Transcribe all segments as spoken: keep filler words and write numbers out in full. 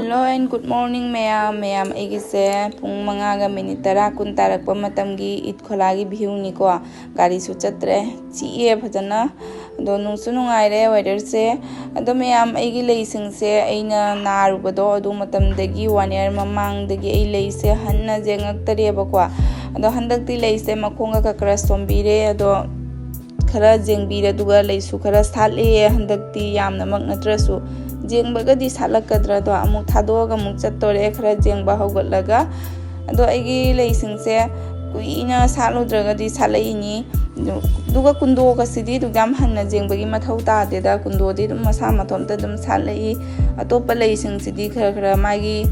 Hello and good morning ꯃꯌꯥꯝ꯫ ꯃꯌꯥꯝ, ꯑꯩꯒꯤꯁꯦ ꯄꯨꯡ ꯃꯉꯥꯒ ꯃꯤꯅꯤꯠ ꯇꯔꯥ ꯀꯨꯟ ꯇꯥꯔꯛꯄ ꯃꯇꯝꯒꯤ ꯏꯠ ꯈꯣꯂꯥꯒꯤ ꯚ꯭ꯌꯨꯅꯤꯀꯣ꯫ ꯒꯥꯔꯤꯁꯨ ꯆꯠꯇ꯭ꯔꯦ, ꯆꯤꯛꯑꯦ ꯐꯖꯅ꯫ ꯑꯗꯣ ꯅꯨꯡꯁꯨ ꯅꯨꯡꯉꯥꯏꯔꯦ ꯋꯦꯗꯔꯁꯦ꯫ ꯑꯗꯣ ꯃꯌꯥꯝ, ꯑꯩꯒꯤ ꯂꯩꯁꯤꯡꯁꯦ ꯑꯩꯅ ꯅꯥꯔꯨꯕꯗꯣ ꯑꯗꯨ ꯃꯇꯝꯗꯒꯤ ꯋꯥꯟ ꯏꯌꯔ ꯃꯃꯥꯡꯗꯒꯤ ꯑꯩ ꯂꯩꯁꯦ ꯍꯟꯅ ꯌꯦꯡꯉꯛꯇꯔꯦꯕꯀꯣ꯫ ꯑꯗꯣ ꯍꯟꯗꯛꯇꯤ ꯂꯩꯁꯦ ꯃꯈꯣꯡꯒ ꯈꯔ ꯈꯔ ꯁꯣꯝꯕꯤꯔꯦ꯫ ꯑꯗꯣ ꯈꯔ ꯌꯦꯡꯕꯤꯔꯦ, ꯑꯗꯨꯒ ꯂꯩꯁꯨ ꯈꯔ ꯁꯥꯠꯂꯛꯑꯦ ꯍꯟꯗꯛꯇꯤ, ꯌꯥꯝꯅꯃꯛ ꯅꯠꯇ꯭ꯔꯁꯨ꯫ ꯌꯦꯡꯕꯒꯗꯤ ꯁꯥꯠꯂꯛꯀꯗ꯭ꯔꯥꯗꯣ ꯑꯃꯨꯛ ꯊꯥꯗꯣꯛꯑꯒ ꯑꯃꯨꯛ ꯆꯠꯇꯣꯔꯦ, ꯈꯔ ꯌꯦꯡꯕ ꯍꯧꯒꯠꯂꯒ꯫ ꯑꯗꯣ ꯑꯩꯒꯤ ꯂꯩꯁꯤꯡꯁꯦ ꯀꯨꯏꯅ ꯁꯥꯠꯂꯨꯗ꯭ꯔꯒꯗꯤ ꯁꯥꯠꯂꯛꯏꯅꯤ꯫ ꯑꯗꯨꯒ ꯀꯨꯟꯗꯣꯒꯁꯤꯗꯤ ꯑꯗꯨꯛ ꯌꯥꯝ ꯍꯟꯅ ꯌꯦꯡꯕꯒꯤ ꯃꯊꯧ ꯇꯥꯗꯦꯗ, ꯀꯨꯟꯗꯣꯗꯤ ꯑꯗꯨꯝ ꯃꯁꯥ ꯃꯊꯣꯝꯇ ꯑꯗꯨꯝ ꯁꯥꯠꯂꯛꯏ꯫ ꯑꯇꯣꯞꯄ ꯂꯩꯁꯤꯡꯁꯤꯗꯤ ꯈꯔ ꯈꯔ ꯃꯥꯒꯤ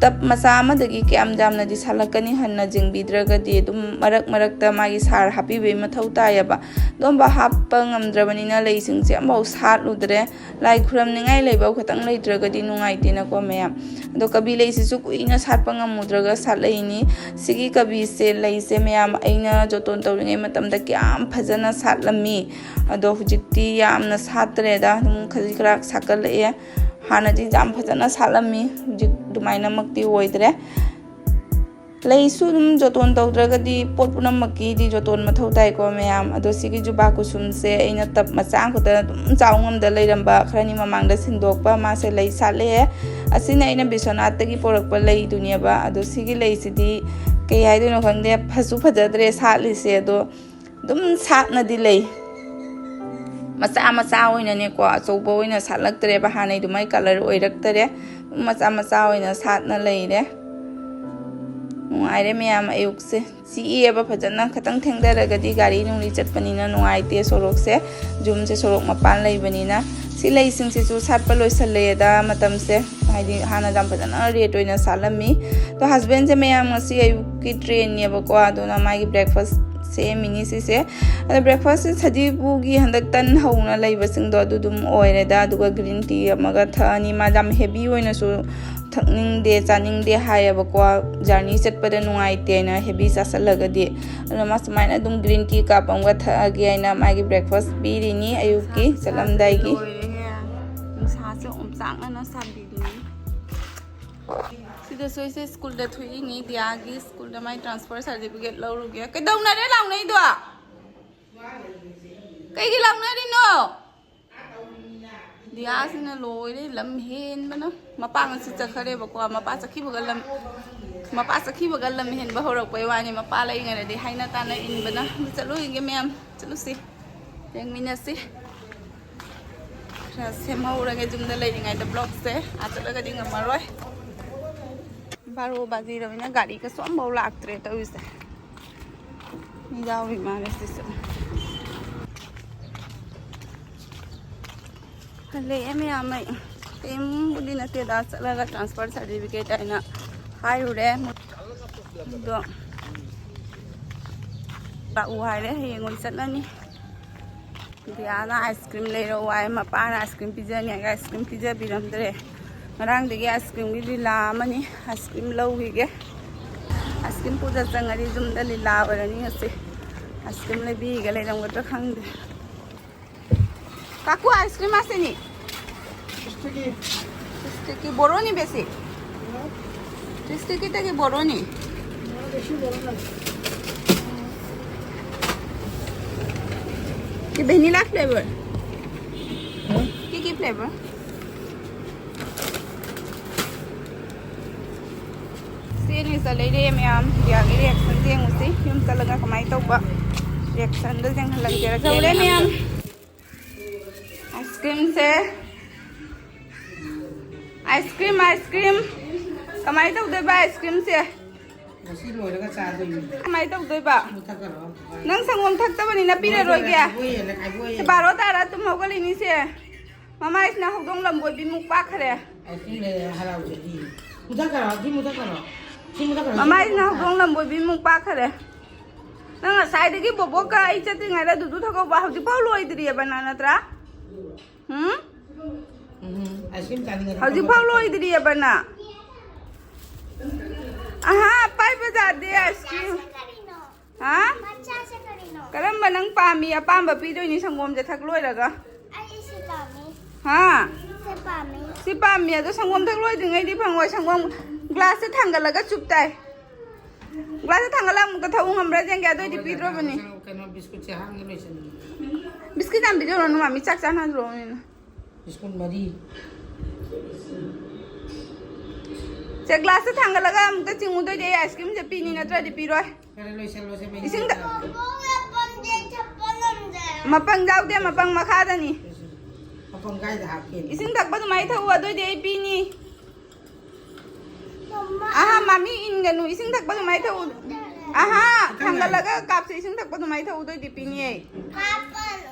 ꯇꯞ ꯃꯆꯥ ꯑꯃꯗꯒꯤ ꯀꯌꯥꯝ ꯌꯥꯝꯅꯗꯤ ꯁꯥꯠꯂꯛꯀꯅꯤ, ꯍꯟꯅ ꯌꯦꯡꯕꯤꯗ꯭ꯔꯒꯗꯤ꯫ ꯑꯗꯨꯝ ꯃꯔꯛ ꯃꯔꯛꯇ ꯃꯥꯒꯤ ꯁꯥꯔ ꯍꯥꯞꯄꯤꯕꯒꯤ ꯃꯊꯧ ꯇꯥꯏꯌꯦꯕ꯫ ꯑꯗꯨꯝꯕ ꯍꯥꯞꯄ ꯉꯝꯗ꯭ꯔꯕꯅꯤꯅ ꯂꯩꯁꯤꯡꯁꯦ ꯑꯃꯐꯥꯎ ꯁꯥꯠꯂꯨꯗ꯭ꯔꯦ꯫ ꯂꯥꯏ ꯈꯨꯔꯝꯅꯤꯡꯉꯥꯏ ꯂꯩꯕ ꯈꯛꯇꯪ ꯂꯩꯇ꯭ꯔꯒꯗꯤ ꯅꯨꯡꯉꯥꯏꯇꯦꯅꯀꯣ ꯃꯌꯥꯝ꯫ ꯑꯗꯣ ꯀꯕꯤ ꯂꯩꯁꯤꯁꯨ ꯀꯨꯏꯅ ꯁꯥꯠꯄ ꯉꯝꯃꯨꯗ꯭ꯔꯒ ꯁꯥꯠꯂꯛꯏꯅꯤ꯫ ꯁꯤꯒꯤ ꯀꯕꯤꯁꯦ, ꯂꯩꯁꯦ ꯃꯌꯥꯝ, ꯑꯩꯅ ꯖꯣꯇꯣꯟ ꯇꯧꯔꯤꯉꯩ ꯃꯇꯝꯗ ꯀꯌꯥꯝ ꯐꯖꯅ ꯁꯥꯠꯂꯝꯃꯤ꯫ ꯑꯗꯣ ꯍꯧꯖꯤꯛꯇꯤ ꯌꯥꯝꯅ ꯁꯥꯠꯇ꯭ꯔꯦꯗ, ꯑꯗꯨꯝ ꯈꯖꯤꯛ ꯈꯔ ꯁꯥꯠꯀꯠꯂꯛꯑꯦ꯫ ꯍꯥꯟꯅꯗꯤ ꯌꯥꯝ ꯐꯖꯅ ꯁꯥꯠꯂꯝꯃꯤ, ꯍꯧꯖꯤꯛ ꯑꯗꯨꯃꯥꯏꯅꯃꯛꯇꯤ ꯑꯣꯏꯗ꯭ꯔꯦ꯫ ꯂꯩꯁꯨ ꯑꯗꯨꯝ ꯖꯣꯇꯣꯟ ꯇꯧꯗ꯭ꯔꯒꯗꯤ ꯄꯣꯠ ꯄꯨꯝꯅꯃꯛꯀꯤꯗꯤ ꯖꯣꯇꯣꯟ ꯃꯊꯧ ꯇꯥꯏꯀꯣ ꯃꯌꯥꯝ꯫ ꯑꯗꯣ ꯁꯤꯒꯤ ꯖꯨꯕꯥ ꯀꯨꯁꯨꯝꯁꯦ ꯑꯩꯅ ꯇꯞ ꯃꯆꯥ ꯑꯃꯈꯛꯇ ꯑꯗꯨꯝ ꯆꯥꯎ ꯉꯝꯗ ꯂꯩꯔꯝꯕ, ꯈꯔꯅꯤ ꯃꯃꯥꯡꯗ ꯁꯤꯟꯗꯣꯛꯄ, ꯃꯥꯁꯦ ꯂꯩ ꯁꯥꯠꯂꯛꯑꯦ꯫ ꯑꯁꯤꯅ ꯑꯩꯅ ꯕꯤꯁ꯭ꯋꯥꯅꯥꯊꯇꯒꯤ ꯄꯣꯔꯛꯄ ꯂꯩꯗꯨꯅꯦꯕ꯫ ꯑꯗꯣ ꯁꯤꯒꯤ ꯂꯩꯁꯤꯗꯤ ꯀꯩ ꯍꯥꯏꯗꯣꯏꯅꯣ ꯈꯪꯗꯦ, ꯐꯁꯨ ꯐꯖꯗ꯭ꯔꯦ ꯁꯥꯠꯂꯤꯁꯦ꯫ ꯑꯗꯣ ꯑꯗꯨꯝ ꯁꯥꯠꯅꯗꯤ ꯂꯩ, ꯃꯆꯥ ꯃꯆꯥ ꯑꯣꯏꯅꯅꯦꯀꯣ, ꯑꯆꯧꯕ ꯑꯣꯏꯅ ꯁꯥꯠꯂꯛꯇ꯭ꯔꯦꯕ, ꯍꯥꯟꯅꯩ ꯑꯗꯨꯃꯥꯏ ꯀꯂꯔ ꯑꯣꯏꯔꯛꯇꯔꯦ꯫ ꯑꯗꯨꯝ ꯃꯆꯥ ꯃꯆꯥ ꯑꯣꯏꯅ ꯁꯥꯠꯅ ꯂꯩꯔꯦ꯫ ꯅꯨꯡꯉꯥꯏꯔꯦ ꯃꯌꯥꯝ, ꯑꯌꯨꯛꯁꯦ ꯆꯤꯛꯑꯦꯕ ꯐꯖꯅ꯫ ꯈꯤꯇꯪ ꯊꯦꯡꯊꯔꯒꯗꯤ ꯒꯥꯔꯤ ꯅꯨꯡꯂꯤ ꯆꯠꯄꯅꯤꯅ ꯅꯨꯡꯉꯥꯏꯇꯦ ꯁꯣꯔꯣꯛꯁꯦ, ꯌꯨꯝꯁꯦ ꯁꯣꯔꯣꯛ ꯃꯄꯥꯟ ꯂꯩꯕꯅꯤꯅ꯫ ꯁꯤ ꯂꯩꯁꯤꯡꯁꯤꯁꯨ ꯁꯥꯠꯄ ꯂꯣꯏꯁꯜꯂꯛꯑꯦꯗ ꯃꯇꯝꯁꯦ, ꯍꯥꯏꯗꯤ ꯍꯥꯟꯅ ꯌꯥꯝ ꯐꯖꯅ ꯔꯦꯠ ꯑꯣꯏꯅ ꯁꯥꯠꯂꯝꯃꯤ꯫ ꯑꯗꯣ ꯍꯁꯕꯦꯟꯁꯦ ꯃꯌꯥꯝ ꯉꯁꯤ ꯑꯌꯨꯛꯀꯤ ꯇ꯭ꯔꯦꯟꯅꯦꯕꯀꯣ, ꯑꯗꯨꯅ ꯃꯥꯒꯤ ꯕ꯭ꯔꯦꯛꯐꯥꯁ ꯁꯦꯝꯃꯤꯅꯤ ꯁꯤꯁꯦ꯫ ꯑꯗꯣ ꯕ꯭ꯔꯦꯛꯐꯥꯁꯁꯦ ꯁꯖꯤꯕꯨꯒꯤ ꯍꯟꯗꯛ ꯇꯟ ꯍꯧꯅ ꯂꯩꯕꯁꯤꯡꯗꯣ ꯑꯗꯨ ꯑꯗꯨꯝ ꯑꯣꯏꯔꯦꯗ꯫ ꯑꯗꯨꯒ ꯒ꯭ꯔꯤꯟ ꯇꯤ ꯑꯃꯒ ꯊꯛꯑꯅꯤ꯫ ꯃꯥ ꯌꯥꯝ ꯍꯦꯚꯤ ꯑꯣꯏꯅꯁꯨ ꯊꯛꯅꯤꯡꯗꯦ, ꯆꯥꯅꯤꯡꯗꯦ ꯍꯥꯏꯌꯦꯕꯀꯣ, ꯖꯔꯅꯤ ꯆꯠꯄꯗ ꯅꯨꯡꯉꯥꯏꯇꯦꯅ ꯍꯦꯚꯤ ꯆꯥꯁꯜꯂꯒꯗꯤ꯫ ꯑꯗꯨꯅ ꯃꯥ ꯁꯨꯃꯥꯏꯅ ꯑꯗꯨꯝ ꯒ꯭ꯔꯤꯟ ꯇꯤ ꯀꯞ ꯑꯃꯒ ꯊꯛꯑꯒꯦ ꯍꯥꯏꯅ ꯃꯥꯒꯤ ꯕ꯭ꯔꯦꯛꯐꯥꯁ ꯄꯤꯔꯤꯅꯤ ꯑꯌꯨꯛꯀꯤ ꯆꯠꯂꯝꯗꯥꯏꯒꯤ꯫ ꯂꯣꯏꯔꯦꯍꯦ꯫ ꯅꯨꯡꯁꯥꯁꯦ ꯑꯣꯝꯆꯥꯛꯅꯅ ꯁꯥꯕꯤꯗꯨꯅꯤ꯫ ꯁꯤꯗꯁꯨ ꯑꯩꯁꯦ ꯁ꯭ꯀꯨꯜꯗ ꯊꯣꯛꯏꯅꯤ, ꯗꯤꯌꯥꯒꯤ ꯁ꯭ꯀꯨꯜꯗ ꯃꯥꯏ ꯇ꯭ꯔꯥꯟꯁꯐꯔ ꯁꯥꯔꯇꯤꯐꯤꯀꯦꯠ ꯂꯧꯔꯨꯒꯦ꯫ ꯀꯩꯗꯧꯅꯔꯦ ꯂꯥꯎꯅꯩꯗꯣ? ꯀꯩꯒꯤ ꯂꯥꯎꯅꯔꯤꯅꯣ? ꯗꯤꯌꯥꯁꯤꯅ ꯂꯣꯏꯔꯦ ꯂꯝ ꯍꯦꯟꯕꯅ꯫ ꯃꯄꯥ ꯉꯁꯤ ꯆꯠꯈ꯭ꯔꯦꯕꯀꯣ, ꯃꯄꯥ ꯆꯠꯈꯤꯕꯒ ꯂꯝ, ꯃꯄꯥ ꯆꯠꯈꯤꯕꯒ ꯂꯝ ꯍꯦꯟꯕ ꯍꯧꯔꯛꯄꯩ ꯋꯥꯅꯤ꯫ ꯃꯄꯥ ꯂꯩꯔꯤꯉꯩꯗꯗꯤ ꯍꯥꯏꯅ ꯇꯥꯅ ꯏꯟꯕꯅ꯫ ꯑꯗꯨ ꯆꯠꯂꯨꯈꯤꯒꯦ ꯃꯌꯥꯝ, ꯆꯠꯂꯨꯁꯤ, ꯌꯦꯡꯃꯤꯟꯅꯁꯤ꯫ ꯈꯔ ꯁꯦꯝꯍꯧꯔꯒꯦ ꯌꯨꯝꯗ ꯂꯩꯔꯤꯉꯩꯗ ꯕ꯭ꯂꯣꯛꯁꯦ, ꯑꯥ ꯆꯠꯂꯒꯗꯤ ꯉꯝꯃꯔꯣꯏ꯫ ꯕꯥꯔꯣ ꯕꯥꯖꯤꯔꯕꯅꯤꯅ ꯒꯥꯔꯤꯒꯁꯨ ꯑꯝꯐꯥꯎ ꯂꯥꯛꯇ꯭ꯔꯦ ꯇꯧꯔꯤꯁꯦ꯫ ꯃꯤ ꯌꯥꯎꯔꯤ ꯃꯥꯜꯂꯦ ꯁꯤꯁꯨ꯫ ꯍꯜꯂꯛꯑꯦ ꯃꯌꯥꯝ, ꯑꯩ ꯀꯩꯝꯕꯨꯗꯤ ꯅꯠꯇꯦꯗ, ꯆꯠꯂꯒ ꯇ꯭ꯔꯥꯟꯁꯐꯔ ꯁꯥꯔꯇꯤꯐꯤꯀꯦꯠ ꯍꯥꯏꯅ ꯍꯥꯏꯔꯨꯔꯦ꯫ ꯑꯗꯣ ꯂꯥꯛꯎ ꯍꯥꯏꯔꯦ, ꯍꯌꯦꯡ ꯑꯣꯏꯅ ꯆꯠꯂꯅꯤ꯫ ꯗꯤꯌꯥꯅ ꯑꯥꯏꯁ ꯀ꯭ꯔꯤꯝ ꯂꯩꯔꯛꯑꯣ ꯍꯥꯏ, ꯃꯄꯥꯅ ꯑꯥꯏꯁ ꯀ꯭ꯔꯤꯝ ꯄꯤꯖꯅꯤ ꯍꯥꯏꯔꯒ ꯑꯥꯏꯁ ꯀ꯭ꯔꯤꯝ ꯄꯤꯖꯕꯤꯔꯝꯗ꯭ꯔꯦ꯫ ꯉꯔꯥꯡꯗꯒꯤ ꯑꯥꯏꯁ ꯀ꯭ꯔꯤꯝꯒꯤ ꯂꯤꯂꯥ ꯑꯃꯅꯤ꯫ ꯑꯥꯏꯁ ꯀ꯭ꯔꯤꯝ ꯂꯧꯈꯤꯒꯦ꯫ ꯑꯥꯏꯁ ꯀ꯭ꯔꯤꯝ ꯄꯨꯖ ꯆꯪꯉꯗꯤ ꯌꯨꯝꯗ ꯂꯤꯂꯥ ꯑꯣꯏꯔꯅꯤ ꯉꯁꯤ꯫ ꯑꯥꯏꯁ ꯀ꯭ꯔꯤꯝ ꯂꯩꯕꯤꯒ ꯂꯩꯔꯝꯒꯗ꯭ꯔꯥ ꯈꯪꯗꯦ꯫ কাকু, আইসক্রিম আছে নি? বিশ টাকা। বিশ টাকা বড় নি বেশি? বিশ টাকা থেকে বড় নি? না, বেশি বড় না। কি ভ্যানিলা ফ্লেভার? হ্যাঁ? কি কি ফ্লেভার? ꯁꯤꯅꯤ ꯆꯠꯂꯛꯏꯔꯦ ꯃꯌꯥꯝ꯫ ꯗꯤꯌꯥꯒꯤ ꯔꯤꯌꯦꯛꯁꯟ ꯌꯦꯡꯉꯨꯁꯤ꯫ ꯌꯨꯝ ꯆꯠꯂꯒ ꯀꯃꯥꯏꯅ ꯇꯧꯕ ꯔꯤꯌꯦꯛꯁꯟꯗꯣ ꯌꯦꯡꯍꯜꯂꯛꯀꯦꯔꯥ ꯌꯧꯔꯦ ꯃꯌꯥꯝ꯫ ꯑꯥꯏꯁ ꯀ꯭ꯔꯤꯝꯁꯦ, ꯑꯥꯏꯁ ꯀ꯭ꯔꯤꯝ, ꯑꯥꯏꯁ ꯀ꯭ꯔꯤꯝ꯫ ꯀꯃꯥꯏꯅ ꯇꯧꯗꯣꯏꯕ ꯑꯥꯏꯁ ꯀ꯭ꯔꯤꯝꯁꯦ? ꯉꯁꯤ ꯂꯣꯏꯔꯒ ꯆꯥꯗꯣꯏꯅꯤ꯫ ꯀꯃꯥꯏꯅ ꯇꯧꯗꯣꯏꯕ? ꯃꯨꯊꯛꯈ꯭ꯔꯣ꯫ ꯅꯪ ꯁꯪꯒꯣꯝ ꯊꯛꯇꯕꯅꯤꯅ ꯄꯤꯔꯔꯣꯏꯒꯦ꯫ ꯈꯥꯏꯕꯣꯛꯑꯦ, ꯈꯥꯏꯕꯣꯛꯑꯦ꯫ ꯁꯦ, ꯕꯥꯔꯣ ꯇꯥꯔ ꯇꯨꯝ ꯍꯧꯒꯠꯂꯤꯅꯤꯁꯦ꯫ ꯃꯃꯥꯏꯁꯤꯅ ꯍꯧꯗꯣꯡ ꯂꯝꯕꯣꯏꯕꯤꯃꯨꯛ ꯄꯥꯛꯈ꯭ꯔꯦ꯫ ꯑꯥꯏꯁ ꯀ꯭ꯔꯤꯝ ꯂꯩꯔꯦ, ꯍꯔꯥꯎꯖꯔꯤ꯫ ꯃꯨꯊꯛꯈ꯭ꯔꯣ, ꯁꯤ ꯃꯨꯊꯛꯈ꯭ꯔꯣ꯫ ꯁꯤ ꯃꯨꯊꯛꯈ꯭ꯔꯣ, ꯁꯤ ꯃꯃꯥꯏꯁꯤꯅ ꯃꯨꯊꯛꯈ꯭ꯔꯣ꯫ ꯍꯧꯗꯣꯡ ꯂꯝꯕꯣꯏꯕꯤꯃꯨꯛ ꯄꯥꯛꯈ꯭ꯔꯦ꯫ ꯅꯪ ꯉꯁꯥꯏꯗꯒꯤ ꯕꯣꯕꯣꯛꯀ ꯑꯩ ꯆꯠꯇ꯭ꯔꯤꯉꯩꯗ ꯗꯨꯗꯨ ꯊꯛꯍꯧꯕ ꯍꯧꯖꯤꯛꯐꯥꯎ ꯂꯣꯏꯗ꯭ꯔꯤꯑꯕ ꯅꯪ ꯅꯠꯇ꯭ꯔꯥ? ꯎꯝ? ꯎꯝ, ꯑꯥꯏꯁ ꯀ꯭ꯔꯤꯝ ꯆꯥꯅꯤꯡꯉꯗꯤ ꯍꯧꯖꯤꯛꯐꯥꯎ ꯐꯝꯃ ꯂꯣꯏꯗ꯭ꯔꯤꯑꯕ ꯅꯪ? ꯑꯍꯥ, ꯄꯥꯏꯕ ꯌꯥꯗꯦ ꯑꯥꯏꯁ ꯀ꯭ꯔꯤꯝ꯫ ꯍꯥ? ꯃꯆꯥꯁꯦ ꯀꯔꯤꯅꯣ? ꯀꯔꯝꯕ ꯅꯪ ꯄꯥꯝꯃꯤ? ꯑꯄꯥꯝꯕ ꯄꯤꯗꯣꯏꯅꯤ ꯁꯪꯒꯣꯝꯁꯦ ꯊꯛ ꯂꯣꯏꯔꯒ꯫ ꯑꯩ ꯁꯤ ꯄꯥꯝꯃꯤ꯫ ꯍꯥ? ꯄꯥꯝꯃꯤ꯫ ꯁꯤ ꯄꯥꯝꯃꯤ, ꯑꯗꯣ ꯁꯪꯒꯣꯝ ꯊꯛ ꯂꯣꯏꯗ꯭ꯔꯤꯉꯩꯗꯤ ꯐꯪꯉꯣꯏ꯫ ꯁꯪꯒꯣꯝ ꯒ꯭ꯂꯥꯁꯁꯦ ꯊꯥꯡꯒꯠꯂꯒ ꯆꯨꯞ ꯇꯥꯏ꯫ ꯒ꯭ꯂꯥꯁꯁꯦ ꯊꯥꯡꯒꯠꯂꯒ ꯑꯃꯨꯛꯇ ꯊꯛꯎ ꯉꯝꯕ꯭ꯔꯥ ꯌꯦꯡꯒꯦ, ꯑꯗꯨꯑꯣꯏꯗꯤ ꯄꯤꯗ꯭ꯔꯣꯕꯅꯤ꯫ ꯀꯩꯅꯣ, ꯕꯤꯁꯀꯨꯠꯁꯦ ꯍꯥꯟꯅ ꯂꯣꯏꯁꯤꯟꯒꯦ꯫ ꯕꯤꯁꯀꯤꯠ ꯌꯥꯝ ꯄꯤꯖꯔꯨꯔꯅꯨ, ꯃꯥꯃꯤ ꯆꯥꯛ ꯆꯥꯅꯍꯜꯂꯨꯔꯣ꯫ ꯕꯤꯁꯀꯨꯠ ꯃꯔꯤ꯫ ꯁꯦ, ꯒ꯭ꯂꯥꯁꯇ ꯊꯥꯡꯒꯠꯂꯒ ꯑꯃꯨꯛꯇ ꯆꯤꯡꯉꯨꯗꯣꯏꯗꯤ ꯑꯩ ꯑꯥꯏꯁ ꯀ꯭ꯔꯤꯝꯁꯦ ꯄꯤꯅꯤ, ꯅꯠꯇ꯭ꯔꯗꯤ ꯄꯤꯔꯣꯏ꯫ ꯈꯔ ꯂꯣꯏꯁꯜꯂꯣꯁꯦ, ꯃꯩ ꯏꯁꯤꯡꯗ ꯊꯥꯗ꯫ ꯃꯄꯪ ꯌꯥꯎꯗꯦ, ꯃꯄꯪ ꯃꯈꯥꯗꯅꯤ꯫ ꯃꯄꯪ ꯀꯥꯏꯗ ꯍꯥꯞꯀꯦ? ꯏꯁꯤꯡ ꯊꯛꯄ ꯑꯗꯨꯃꯥꯏꯅ ꯊꯛꯎ, ꯑꯗꯨꯑꯣꯏꯗꯤ ꯑꯩ ꯄꯤꯅꯤ꯫ ꯃꯃꯥ꯫ ꯑꯍꯥ, ꯃꯥꯃꯤ ꯏꯟꯒꯅꯨ, ꯏꯁꯤꯡ ꯊꯛꯄ ꯑꯗꯨꯃꯥꯏꯅ ꯊꯛꯎ꯫ ꯑꯍꯥ, ꯊꯥꯡꯒꯠꯂꯒ ꯀꯥꯞꯁꯦ, ꯏꯁꯤꯡ ꯊꯛꯄ ꯑꯗꯨꯃꯥꯏꯅ ꯊꯛꯎ, ꯑꯗꯨꯑꯣꯏꯗꯤ ꯄꯤꯅꯤ ꯑꯩ꯫ ꯀꯥꯞꯄꯅꯨ꯫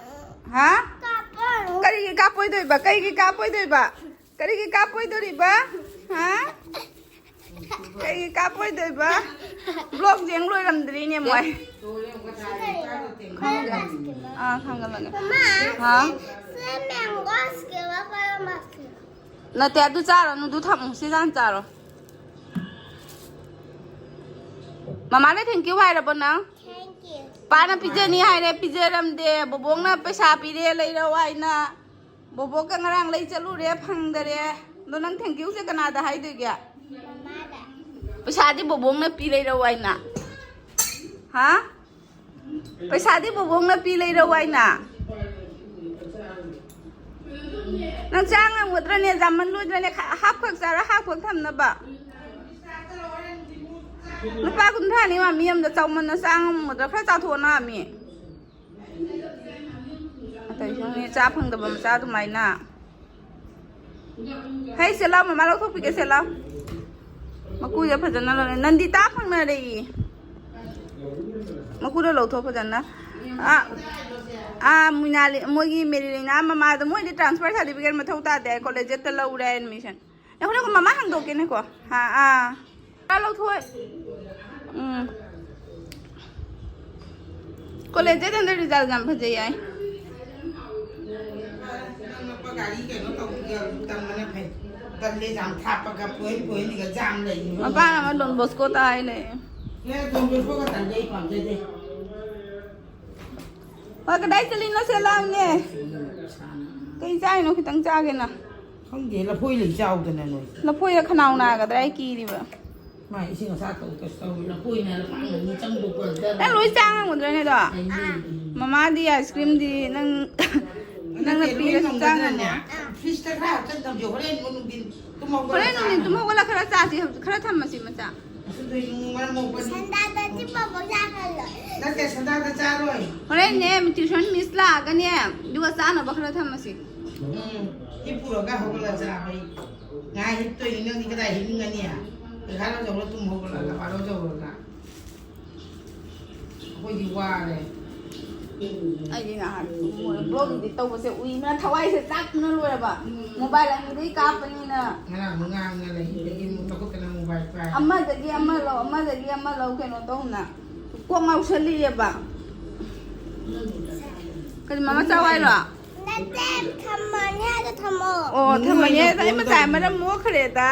ꯍꯥ? ꯀꯥꯞꯄꯅꯨ꯫ ꯀꯔꯤꯒꯤ ꯀꯥꯞꯄꯣꯏꯗꯣꯏꯕ? ꯀꯩꯒꯤ ꯀꯥꯞꯄꯣꯏꯗꯣꯏꯕ? ꯀꯔꯤꯒꯤ ꯀꯥꯞꯄꯣꯏꯗꯣꯔꯤꯕ? ꯍꯥ? ꯀꯩꯒꯤ ꯀꯥꯞꯄꯣꯏꯗꯣꯏꯕ? ꯕ꯭ꯂꯣꯛ ꯌꯦꯡ ꯂꯣꯏꯔꯝꯗ꯭ꯔꯤꯅꯦ ꯃꯣꯏ꯫ ꯈꯪꯗꯦ꯫ ꯑꯥ, ꯈꯪꯒꯠꯂꯒꯦ꯫ ꯃꯃꯥ, ꯍꯥꯎ? ꯁꯤ, ꯁꯤ ꯃꯦꯡꯒꯣ ꯑꯥꯏꯁ ꯀ꯭ꯔꯤꯝꯂ ꯀꯔꯝꯕ ꯑꯥꯏꯁ ꯀ꯭ꯔꯤꯝ? ꯅꯠꯇꯦ, ꯑꯗꯨ ꯆꯥꯔꯅꯨ, ꯑꯗꯨ ꯊꯝꯃꯨ꯫ ꯁꯤ ꯍꯥꯟꯅ ꯆꯥꯔꯣ꯫ ꯃꯃꯥꯗ thank you ꯍꯥꯏꯔꯕꯣ ꯅꯪ? Thank you꯫ ꯄꯥꯅ ꯄꯤꯖꯅꯤ ꯍꯥꯏꯔꯦ, ꯄꯤꯖꯔꯝꯗꯦ꯫ ꯕꯣꯕꯣꯛꯅ ꯄꯩꯁꯥ ꯄꯤꯔꯦ, ꯂꯩꯔꯛꯑꯣ ꯍꯥꯏꯅ꯫ ꯕꯣꯕꯣꯛꯀ ꯉꯔꯥꯡ ꯂꯩ ꯆꯠꯂꯨꯔꯦ, ꯐꯪꯗꯔꯦ꯫ ꯑꯗꯣ ꯅꯪ thank youꯁꯦ ꯀꯅꯥꯗ ꯍꯥꯏꯗꯣꯏꯒꯦ? ꯃꯃꯥꯗ꯫ ꯄꯩꯁꯥꯗꯤ ꯕꯣꯕꯣꯛꯅ ꯄꯤ ꯂꯩꯔꯛꯑꯣ ꯍꯥꯏꯅ꯫ ꯍꯥ? ꯄꯩꯁꯥꯗꯤ ꯕꯣꯕꯣꯛꯅ ꯄꯤ ꯂꯩꯔꯛꯑꯣ ꯍꯥꯏꯅ꯫ ꯅꯪ ꯆꯥ ꯉꯝꯒꯗ꯭ꯔꯅꯦ? ꯌꯥꯝꯃꯜꯂꯣꯏꯗ꯭ꯔꯅꯦ? ꯈ-, ꯍꯥꯞ ꯈꯛ ꯆꯥꯔ ꯍꯥꯞ ꯈꯛ ꯊꯝꯅꯕ꯫ ꯂꯨꯄꯥ ꯀꯨꯟꯊ꯭ꯔꯥꯅꯤ ꯃꯥꯃꯤ ꯑꯃꯗ ꯆꯥꯎꯃꯟꯅ ꯆꯥ ꯉꯝꯃꯣꯏꯗ꯭ꯔꯥ? ꯈꯔ ꯆꯥꯊꯣꯛꯑꯣ ꯃꯥꯃꯤ꯫ ꯑꯇꯩꯁꯨꯅꯦ, ꯆꯥ ꯐꯪꯗꯕ ꯃꯆꯥ ꯑꯗꯨꯃꯥꯏꯅ꯫ ꯍꯩ, ꯁꯦ ꯂꯥꯎ, ꯃꯃꯥ ꯂꯧꯊꯣꯛꯄꯤꯒꯦ, ꯁꯦ ꯂꯥꯎ꯫ ꯃꯀꯨꯁꯦ ꯐꯖꯅ ꯂꯧꯔꯦ꯫ ꯅꯟꯗꯤꯇꯥ ꯐꯪꯅꯔꯦꯌꯦ꯫ ꯃꯀꯨꯗꯣ ꯂꯧꯊꯣꯛ ꯐꯖꯅ꯫ ꯑꯥ, ꯑꯥ, ꯃꯣꯏꯅꯥꯂꯤ-, ꯃꯣꯏꯒꯤ ꯃꯦꯔꯤꯂꯤꯅꯥ ꯃꯃꯥꯗꯣ, ꯃꯣꯏꯗꯤ transfer certificate ꯃꯊꯧ ꯇꯥꯗꯦ, ꯀꯣꯂꯦꯖꯇ ꯂꯧꯔꯦ admission꯫ ꯉꯥꯏꯈꯣ, ꯉꯥꯏꯈꯣ, ꯃꯃꯥ ꯍꯥꯡꯗꯣꯛꯀꯦꯅꯦꯀꯣ꯫ ꯑꯥ, ꯑꯥ꯫ ꯄꯨꯔꯥ ꯂꯧꯊꯣꯛꯑꯣ꯫ ꯎꯝ꯫ ꯀꯣꯂꯦꯖꯇ ꯍꯟꯗꯛ result ꯌꯥꯝ ꯐꯖꯩ ꯍꯥꯏ꯫ ꯅꯪ ꯅꯨꯄꯥ ꯒꯥꯔꯤ ꯀꯩꯅꯣ ꯇꯧꯕꯤꯒꯦ, ꯇꯝꯕꯅ ꯐꯩ꯫ ꯇꯜꯂꯦ, ꯌꯥꯝ ꯊꯥꯞꯄꯒ ꯄꯣꯏꯟ ꯄꯣꯏꯟꯒ ꯖꯥꯝ ꯂꯩ꯫ ꯃꯄꯥꯅ ꯑꯃ ꯗꯣꯟ ꯕꯣꯁꯀꯣ ꯇꯥꯏ ꯂꯩ꯫ ꯑꯦ, ꯗꯣꯟ ꯕꯣꯁꯀꯣꯒ ꯇꯜꯂꯦ, ꯑꯩ ꯄꯥꯝꯖꯗꯦ꯫ ꯍꯣꯏ, ꯀꯗꯥꯏ ꯆꯠꯂꯤꯅꯣ? ꯁꯦ ꯂꯥꯎꯅꯦ꯫ ꯀꯩ ꯆꯥꯏꯅꯣ? ꯈꯤꯇꯪ ꯆꯥꯒꯦꯅ꯫ ꯈꯪꯗꯦ, ꯂꯐꯣꯏ ꯂꯩ ꯆꯥꯎꯗꯅ ꯅꯣꯏ꯫ ꯂꯐꯣꯏꯗ ꯈꯅꯥꯎ ꯅꯥꯒꯗ꯭ꯔꯥ ꯑꯩ ꯀꯤꯔꯤꯕ꯫ ꯃꯥ ꯏꯁꯤꯡ ꯑꯁꯥ ꯇꯧ ꯇꯧ ꯇꯧ ꯂꯐꯣꯏꯅ ꯂꯐꯥꯡ ꯑꯅꯤ ꯆꯪꯗꯣꯛꯄ ꯅꯪ ꯂꯣꯏ ꯆꯥ ꯉꯝꯒꯗ꯭ꯔꯅꯦ ꯑꯗꯣ? ꯃꯃꯥꯗꯤ ꯑꯥꯏꯁ ꯀ꯭ꯔꯤꯝꯗꯤ ꯅꯪ ꯅꯪꯅ ꯄꯤꯔꯁꯨ ꯆꯥ ꯉꯝꯃꯣ꯫ ꯐ꯭ꯔꯤꯖꯇ ꯈꯔ ꯍꯥꯞꯆꯟ ꯊꯝꯁꯦ, ꯍꯣꯔꯦꯟ ꯅꯨꯡꯊꯤꯟ ꯇꯨꯝ ꯍꯣꯔꯦꯟ ꯍꯧꯒꯠꯂ ꯆꯥ꯫ ꯅꯨꯡꯊꯤꯟ ꯇꯨꯝ ꯍꯧꯒꯠꯂ ꯈꯔ ꯆꯥꯁꯤ, ꯈꯔ ꯊꯝꯃꯁꯤ ꯃꯆꯥ꯫ ꯑꯁ, ꯅꯣꯏ ꯏꯃꯨꯡ ꯃꯔꯝ ꯃꯣꯛꯄꯅꯤ꯫ ꯁꯟꯗꯥꯗꯗꯤ ꯄꯥꯄꯣꯛ ꯆꯥꯍꯜꯂꯣꯏ꯫ ꯅꯠꯇꯦ, ꯁꯟꯗꯥꯗ ꯆꯥꯔꯣꯏ꯫ ꯍꯣꯔꯦꯟꯅꯦ ꯇ꯭ꯌꯨꯁꯟ ꯃꯤꯁ ꯂꯥꯛꯑꯒꯅꯦ ꯑꯗꯨꯒ ꯆꯥꯅꯕ ꯈꯔ ꯊꯝꯃꯁꯤ꯫ ꯎꯝ, ꯁꯤ ꯄꯨꯔꯒ ꯍꯧꯒꯠꯂ ꯆꯥꯕ ꯑꯩ꯫ ꯉꯥꯏ ꯍꯤꯞꯇꯣꯏꯅꯤ, ꯅꯪꯗꯤ ꯀꯗꯥꯏ ꯍꯤꯞꯅꯤꯡꯒꯅꯤ? ꯄꯩꯈꯥ ꯂꯣꯏ ꯇꯧꯔ ꯇꯨꯝ ꯍꯧꯒꯠꯂꯒ, ꯄꯥꯔꯣ ꯇꯧꯔꯒ꯫ ꯑꯩꯈꯣꯏꯗꯤ ꯋꯥꯔꯦ꯫ ꯑꯩꯗꯤ ꯅꯍꯥꯟ ꯕ꯭ꯂꯣꯛ ꯏꯗꯤꯠ ꯇꯧꯕꯁꯦ ꯎꯏꯃꯅ ꯊꯋꯥꯏꯁꯦ ꯆꯥꯛꯄꯅ ꯂꯣꯏꯔꯕ꯫ ꯃꯣꯕꯥꯏꯜ ꯑꯅꯤꯗꯩ ꯀꯥꯞꯄꯅꯤꯅ꯫ ꯉꯔꯥꯡ ꯉꯥꯡꯉ ꯂꯩ, ꯑꯗꯒꯤ ꯑꯃꯨꯛ ꯂꯧꯈꯠꯇꯅ ꯃꯣꯕꯥꯏꯜ ꯄꯥꯏ꯫ ꯑꯃꯗꯒꯤ ꯑꯃ ꯂꯧ, ꯑꯃꯗꯒꯤ ꯑꯃ ꯂꯧ, ꯀꯩꯅꯣ ꯇꯧꯅ ꯀꯣꯛ ꯉꯥꯎꯁꯜꯂꯤꯑꯕ꯫ ꯀꯔꯤ ꯃꯃꯥ ꯆꯥꯎ ꯍꯥꯏꯔꯣ? ꯅꯠꯇꯦ, ꯊꯝꯃꯅꯤ ꯍꯥꯏꯗꯣ ꯊꯝꯃꯣ꯫ ꯑꯣ, ꯅꯣꯏ ꯊꯝꯃꯅꯤ ꯂꯧ ꯍꯥꯏꯗꯣ ꯑꯩ ꯃꯇꯥꯏ ꯀꯣꯟꯗꯧꯕꯅꯤ꯫ ꯃꯔꯝ ꯃꯣꯛꯈ꯭ꯔꯦꯗ꯫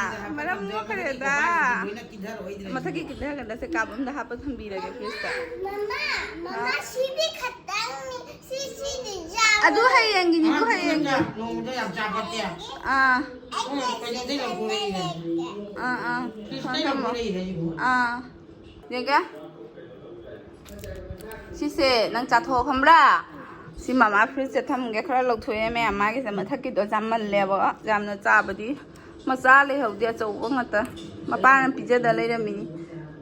ꯁꯤꯗ ꯍꯥꯞꯄ ꯃꯔꯝ ꯊꯝꯖꯔꯣ, ꯃꯣꯛꯈ꯭ꯔꯦꯗ꯫ ꯃꯊꯛꯀꯤ ꯀꯣꯕꯔꯁꯤꯗꯤ ꯂꯣꯏꯅ ꯀꯤꯟꯊꯔꯛꯑꯣꯏꯗ꯭ꯔꯦ꯫ ꯃꯊꯛꯀꯤ ꯀꯤꯟꯊꯒꯗꯁꯦ ꯀꯥꯞ ꯑꯝꯗ ꯍꯥꯞꯄ ꯊꯝꯕꯤꯔꯒꯦ ꯐ꯭ꯔꯤꯖꯇ꯫ ꯃꯃꯥ, ꯃꯃꯥ, ꯁꯤꯗꯤ ꯈꯛꯇꯪꯅꯤ꯫ ꯁꯤ, ꯁꯤꯗꯤ ꯌꯥꯝ ꯑꯗꯨ ꯍꯌꯦꯡꯒꯤꯅꯤ, ꯑꯗꯨ ꯑꯉꯥꯡ ꯍꯌꯦꯡꯒꯤ꯫ ꯅꯣꯡꯃꯗ ꯌꯥꯝ ꯆꯥ ꯐꯠꯇꯦ꯫ ꯑꯥ, ꯅꯪ ꯀꯩꯅꯣꯗꯩ ꯂꯧꯊꯣꯔꯛꯏꯅꯦ꯫ ꯑꯥ, ꯑꯥ꯫ ꯐ꯭ꯔꯤꯖꯇꯩ ꯊꯝꯃꯣ꯫ ꯂꯧꯊꯣꯔꯛꯏꯅꯦ ꯍꯥꯏꯁꯤꯕꯨ꯫ ꯑꯥ꯫ ꯌꯦꯡꯒꯦ꯫ ꯁꯤꯁꯦ ꯅꯪ ꯆꯥꯊꯣꯛꯑꯣ ꯈꯪꯕ꯭ꯔꯥ? ꯁꯤ ꯃꯃꯥ ꯐ꯭ꯔꯤꯖꯇ ꯊꯝꯒꯦ, ꯈꯔ ꯂꯧꯊꯣꯛꯑꯦ ꯃꯌꯥꯝ꯫ ꯃꯥꯒꯤꯁꯦ ꯃꯊꯛꯀꯤꯗꯣ ꯆꯥꯃꯜꯂꯦꯕ, ꯌꯥꯝꯅ ꯆꯥꯕꯗꯤ꯫ ꯃꯆꯥ ꯂꯩꯍꯧꯗꯦ, ꯑꯆꯧꯕ ꯉꯥꯛꯇ꯫ ꯃꯄꯥꯅ ꯄꯤꯖꯗ ꯂꯩꯔꯝꯃꯤꯅꯤ꯫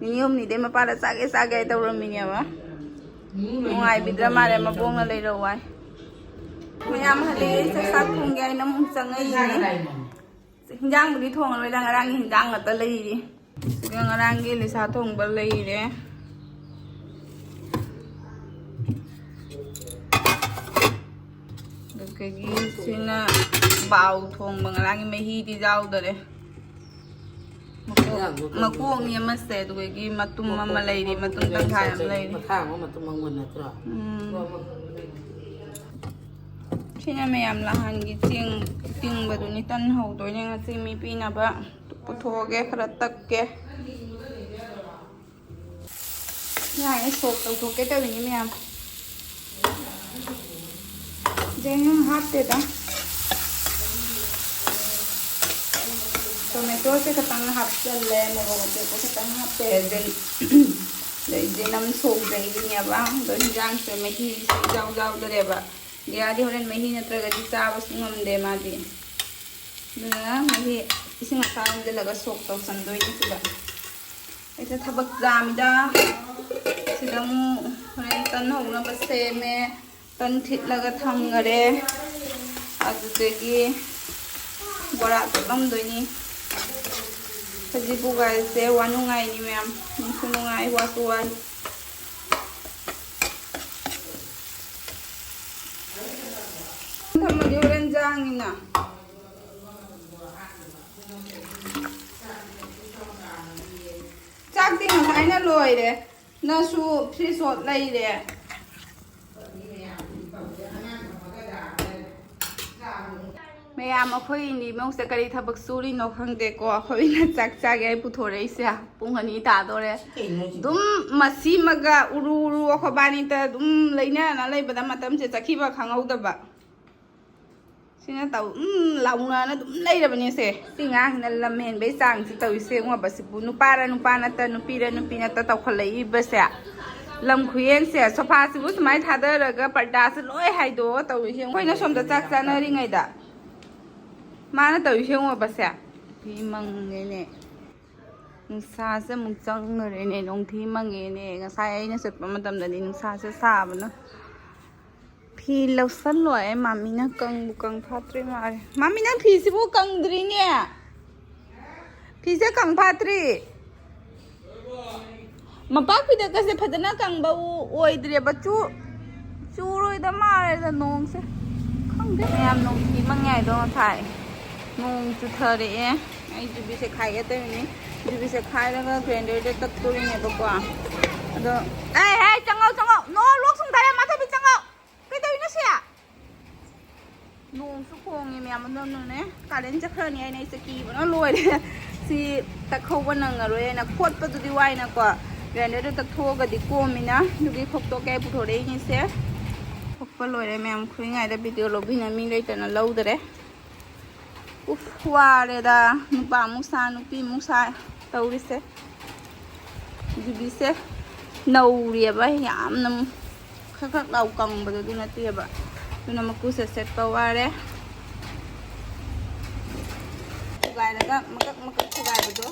ꯅꯤꯅꯤ ꯍꯨꯝꯅꯤꯗꯩ ꯃꯄꯥꯗ ꯆꯥꯒꯦ ꯆꯥꯒꯦ ꯍꯥꯏ ꯇꯧꯔꯝꯃꯤꯅꯦꯕ꯫ ꯅꯨꯡꯉꯥꯏꯕꯤꯗ꯭ꯔ ꯃꯥꯜꯂꯦ, ꯃꯕꯣꯛꯅ ꯂꯩꯔꯛꯑꯣ ꯍꯥꯏ꯫ ꯃꯌꯥꯝ ꯍꯜꯂꯛꯑꯦ, ꯆꯥꯛ ꯆꯥꯛ ꯊꯣꯡꯒꯦ ꯍꯥꯏꯅ ꯑꯃꯨꯛ ꯆꯪꯉꯛꯏꯅꯦ꯫ ꯍꯤꯟꯖꯥꯡꯕꯨꯗꯤ ꯊꯣꯡꯉꯔꯣꯏꯗ, ꯉꯔꯥꯡꯒꯤ ꯍꯤꯟꯖꯥꯡ ꯉꯥꯛꯇ ꯂꯩꯔꯤ꯫ ꯁꯤꯒ ꯉꯔꯥꯡꯒꯤ ꯂꯤꯁꯥ ꯊꯣꯡꯕ ꯂꯩꯔꯦ꯫ ꯑꯗꯒꯤ ꯁꯤꯅ ꯕꯥꯎ ꯊꯣꯡꯕ, ꯉꯔꯥꯡꯒꯤ ꯃꯍꯤꯗꯤ ꯌꯥꯎꯗꯔꯦ꯫ ꯃꯀꯣꯛ-, ꯃꯀꯣꯛꯅꯤ ꯑꯃꯁꯦ, ꯑꯗꯨꯗꯒꯤ ꯃꯇꯨꯝ ꯑꯃ ꯂꯩꯔꯤ, ꯃꯇꯨꯝ ꯇꯪꯈꯥꯏ ꯑꯃ ꯂꯩꯔꯤ꯫ ꯃꯈꯥ ꯑꯃ ꯃꯇꯨꯝ ꯑꯃ ꯅꯠꯇ꯭ꯔꯣ? ꯎꯝ꯫ ꯁꯤꯅ ꯃꯌꯥꯝ ꯅꯍꯥꯟꯒꯤ ꯆꯦꯡ ꯇꯤꯡꯕꯗꯨꯅꯤ, ꯇꯟ ꯍꯧꯗꯣꯏꯅꯦ ꯉꯁꯤ ꯃꯤ ꯄꯤꯅꯕ꯫ ꯄꯨꯊꯣꯛꯑꯒꯦ, ꯈꯔ ꯇꯛꯀꯦ꯫ ꯌꯥꯔꯦ, ꯁꯣꯛ ꯇꯧꯊꯣꯛꯀꯦ ꯇꯧꯔꯤꯅꯤ ꯃꯌꯥꯝ꯫ ꯆꯦꯡ ꯍꯥꯞꯇꯦꯗ꯫ ꯇꯣꯠꯁꯦ ꯈꯤꯇꯪ ꯍꯥꯞꯆꯜꯂꯦ, ꯃꯣꯔꯣꯛ ꯑꯇꯦꯛꯄ ꯈꯤꯇꯪ ꯍꯥꯞꯄꯦ, ꯑꯗꯩ ꯑꯗꯩ ꯖꯦꯅꯝ ꯁꯣꯛ ꯂꯩꯔꯤꯅꯦꯕ꯫ ꯑꯗꯣ ꯍꯤꯟꯖꯥꯡꯁꯦ ꯃꯍꯤꯁꯦ ꯏꯌꯥꯎ ꯌꯥꯎꯗꯔꯦꯕ꯫ ꯗꯤꯌꯥꯗꯤ ꯍꯣꯔꯦꯟ ꯃꯍꯤ ꯅꯠꯇ꯭ꯔꯒꯗꯤ ꯆꯥꯕꯁꯨ ꯉꯝꯗꯦ ꯃꯥꯗꯤ꯫ ꯑꯗꯨꯅ ꯃꯍꯤ ꯏꯁꯤꯡ ꯑꯁꯥꯕ ꯍꯩꯖꯤꯜꯂꯒ ꯁꯣꯛ ꯇꯧꯁꯟꯗꯣꯏꯅꯤ ꯁꯤꯗ꯫ ꯑꯩꯁꯦ ꯊꯕꯛ ꯌꯥꯝꯃꯤꯗ꯫ ꯁꯤꯗ ꯑꯃꯨꯛ ꯍꯣꯔꯦꯟ ꯇꯟ ꯍꯧꯅꯕ ꯁꯦꯝꯃꯦ꯫ ꯇꯟ ꯊꯤꯠꯂꯒ ꯊꯝꯈꯔꯦ꯫ ꯑꯗꯨꯗꯒꯤ ꯕꯣꯔꯥ ꯇꯣꯠꯂꯝꯗꯣꯏꯅꯤ꯫ ꯍꯧꯖꯤꯛ ꯄꯨꯒꯥꯏꯁꯦ ꯋꯥ ꯅꯨꯡꯉꯥꯏꯅꯤ ꯃꯌꯥꯝ꯫ ꯅꯨꯡꯁꯨ ꯅꯨꯡꯉꯥꯏ, ꯋꯥꯁꯨ ꯋꯥꯏ꯫ ꯊꯝꯃꯗꯤ ꯍꯣꯔꯦꯟ ꯆꯥꯡꯉꯤꯅ꯫ ꯆꯥꯛꯇꯤ ꯉꯁꯥꯏꯅ ꯂꯣꯏꯔꯦ꯫ ꯅꯪꯁꯨ ꯐ꯭ꯔꯤꯖ ꯑꯣꯠ ꯂꯩꯔꯦ꯫ ꯃꯌꯥꯝ ꯑꯩꯈꯣꯏ ꯏꯅꯦ ꯏꯃꯧꯁꯦ ꯀꯔꯤ ꯊꯕꯛ ꯁꯨꯔꯤꯅꯣ ꯈꯪꯗꯦꯀꯣ꯫ ꯑꯩꯈꯣꯏꯅ ꯆꯥꯛ ꯆꯥꯒꯦ ꯑꯩ ꯄꯨꯊꯣꯔꯛꯏꯁꯦ ꯄꯨꯡ ꯑꯅꯤ ꯇꯥꯗꯣꯔꯦ꯫ ꯀꯩꯅꯣ ꯍꯥꯏꯁꯤꯕꯣ? ꯑꯗꯨꯝ ꯃꯁꯤꯃꯒ ꯎꯔꯨ ꯎꯔꯨ ꯑꯩꯈꯣꯏꯕꯥꯅꯤꯇ ꯑꯗꯨꯝ ꯂꯩꯅꯔꯅ ꯂꯩꯕꯗ ꯃꯇꯝꯁꯦ ꯆꯠꯈꯤꯕ ꯈꯪꯍꯧꯗꯕ꯫ ꯁꯤꯅ ꯇꯧ ꯎꯝ ꯂꯥꯎꯅꯅ ꯑꯗꯨꯝ ꯂꯩꯔꯕꯅꯦꯁꯦ꯫ ꯁꯤ ꯉꯥꯡꯁꯤꯅ ꯂꯝ ꯍꯦꯟꯕꯩ ꯆꯥꯡꯁꯤ ꯇꯧꯔꯤꯁꯦ ꯌꯦꯡꯉꯣꯕ꯫ ꯁꯤꯕꯨ ꯅꯨꯄꯥꯔ ꯅꯨꯄꯥ ꯅꯠꯇ ꯅꯨꯄꯤꯔ ꯅꯨꯄꯤ ꯅꯠꯇ ꯇꯧꯈꯠꯂꯛꯏꯕꯁꯦ꯫ ꯂꯝ ꯈꯨꯌꯦꯟꯁꯦ꯫ ꯁꯣꯐꯥꯁꯤꯕꯨ ꯁꯨꯃꯥꯏꯅ ꯊꯥꯗꯔꯒ ꯄꯔꯗꯥꯁꯦ ꯂꯣꯏ ꯍꯥꯏꯗꯣꯛꯑꯣ ꯇꯧꯔꯤꯁꯦ꯫ ꯑꯩꯈꯣꯏꯅ ꯁꯣꯝꯗ ꯆꯥꯛ ꯆꯥꯅꯔꯤꯉꯩꯗ ꯃꯥꯅ ꯇꯧꯔꯤꯁꯦ ꯌꯦꯡꯉꯣꯕꯁꯦ꯫ ꯐꯤ ꯃꯪꯉꯦꯅꯦ꯫ ꯅꯨꯡꯁꯥꯁꯦ ꯑꯃꯨꯛ ꯆꯪꯈ꯭ꯔꯦꯅꯦ꯫ ꯅꯣꯡꯊꯤ ꯃꯪꯉꯦꯅꯦ꯫ ꯉꯁꯥꯏ ꯑꯩꯅ ꯆꯠꯄ ꯃꯇꯝꯗꯗꯤ ꯅꯨꯡꯁꯥꯁꯦ ꯁꯥꯕꯅ꯫ ꯐꯤ ꯂꯧꯁꯜꯂꯣ꯫ ꯑꯦ, ꯃꯥꯃꯤꯅ ꯀꯪꯕꯨ ꯀꯪ ꯐꯥꯠꯇ꯭ꯔꯤ ꯃꯥꯜꯂꯦ꯫ ꯃꯥꯃꯤ, ꯅꯪ ꯐꯤꯁꯤꯕꯨ ꯀꯪꯗ꯭ꯔꯤꯅꯦ꯫ ꯐꯤꯁꯦ ꯀꯪ ꯐꯥꯠꯇ꯭ꯔꯤ꯫ ꯃꯄꯥꯛ ꯐꯤꯗꯛꯀꯁꯦ ꯐꯖꯅ ꯀꯪꯕ ꯎ-, ꯑꯣꯏꯗ꯭ꯔꯦꯕ꯫ ꯆꯨ-, ꯆꯨꯔꯣꯏꯗ ꯃꯥꯜꯂꯦꯗ ꯅꯣꯡꯁꯦ꯫ ꯈꯪꯗꯦ꯫ ꯃꯌꯥꯝ ꯅꯣꯡ ꯐꯤ ꯃꯪꯉꯦ ꯍꯥꯏꯗꯣ ꯉꯁꯥꯏ꯫ ꯅꯣꯡ ꯆꯨꯊꯔꯛꯑꯦ꯫ ꯑꯩ ꯖꯨꯕꯤ ꯁꯦꯈꯥꯏꯒꯦ ꯇꯧꯔꯤꯅꯤ꯫ ꯖꯨꯕꯤ ꯁꯦꯈꯥꯏꯔꯒ ꯒ꯭ꯔꯥꯏꯟꯗꯔꯗ ꯇꯛꯇꯣꯔꯤꯅꯦꯕꯀꯣ꯫ ꯑꯗꯣ, ꯑꯦ, ꯑꯦ, ꯆꯪꯉꯧ, ꯆꯪꯉꯧ꯫ ꯅꯣ, ꯂꯣꯛ ꯁꯨꯝ ꯇꯥꯔꯦ, ꯃꯥꯊꯣꯏꯕꯤ, ꯆꯪꯉꯧ꯫ ꯀꯩꯗꯧꯔꯤꯅꯣ ꯁꯤ? ꯅꯣꯡꯁꯨ ꯈꯣꯡꯉꯤ ꯃꯌꯥꯝ, ꯑꯗꯨꯅꯅꯦ ꯀꯥꯔꯦꯟ ꯆꯠꯈ꯭ꯔꯅꯤ ꯍꯥꯏꯅ ꯑꯩꯁꯦ ꯀꯤꯕꯅ ꯂꯣꯏꯔꯦ꯫ ꯁꯤ ꯇꯛꯍꯧꯕ ꯅꯪꯉꯔꯣꯏ ꯍꯥꯏꯅ꯫ ꯈꯣꯠꯄꯗꯨꯗꯤ ꯋꯥꯏꯅꯀꯣ, ꯒ꯭ꯔꯥꯏꯟꯗꯔꯗ ꯇꯛꯊꯣꯛꯑꯒꯗꯤ ꯀꯣꯝꯃꯤꯅ꯫ ꯑꯗꯨꯒꯤ ꯈꯣꯛꯇꯣꯛꯀꯦ ꯄꯨꯊꯣꯔꯛꯏꯅꯤꯁꯦ꯫ ꯈꯣꯛꯄ ꯂꯣꯏꯔꯦ ꯃꯌꯥꯝ꯫ ꯈꯨꯔꯤꯉꯥꯏꯗ ꯚꯤꯗꯤꯑꯣ ꯂꯧꯕꯤꯅ ꯃꯤ ꯂꯩꯇꯅ ꯂꯧꯗꯔꯦ꯫ ꯎꯐ, ꯋꯥꯔꯦꯗ꯫ ꯅꯨꯄꯥ ꯑꯃꯨꯛ ꯁꯥ, ꯅꯨꯄꯤ ꯑꯃꯨꯛ ꯁꯥ ꯇꯧꯔꯤꯁꯦ꯫ ꯌꯨꯕꯤꯁꯦ ꯅꯧꯔꯤꯑꯕ, ꯌꯥꯝꯅ ꯈꯛ ꯈꯛ ꯂꯥꯎ ꯀꯪꯕꯗꯣ ꯑꯗꯨ ꯅꯠꯇꯦꯕ꯫ ꯑꯗꯨꯅ ꯃꯀꯨꯁꯦ ꯁꯦꯠꯄ ꯋꯥꯔꯦ꯫ ꯊꯨꯒꯥꯏꯔꯒ ꯃꯀꯛ ꯃꯀꯛ ꯊꯨꯒꯥꯏꯕꯗꯣ,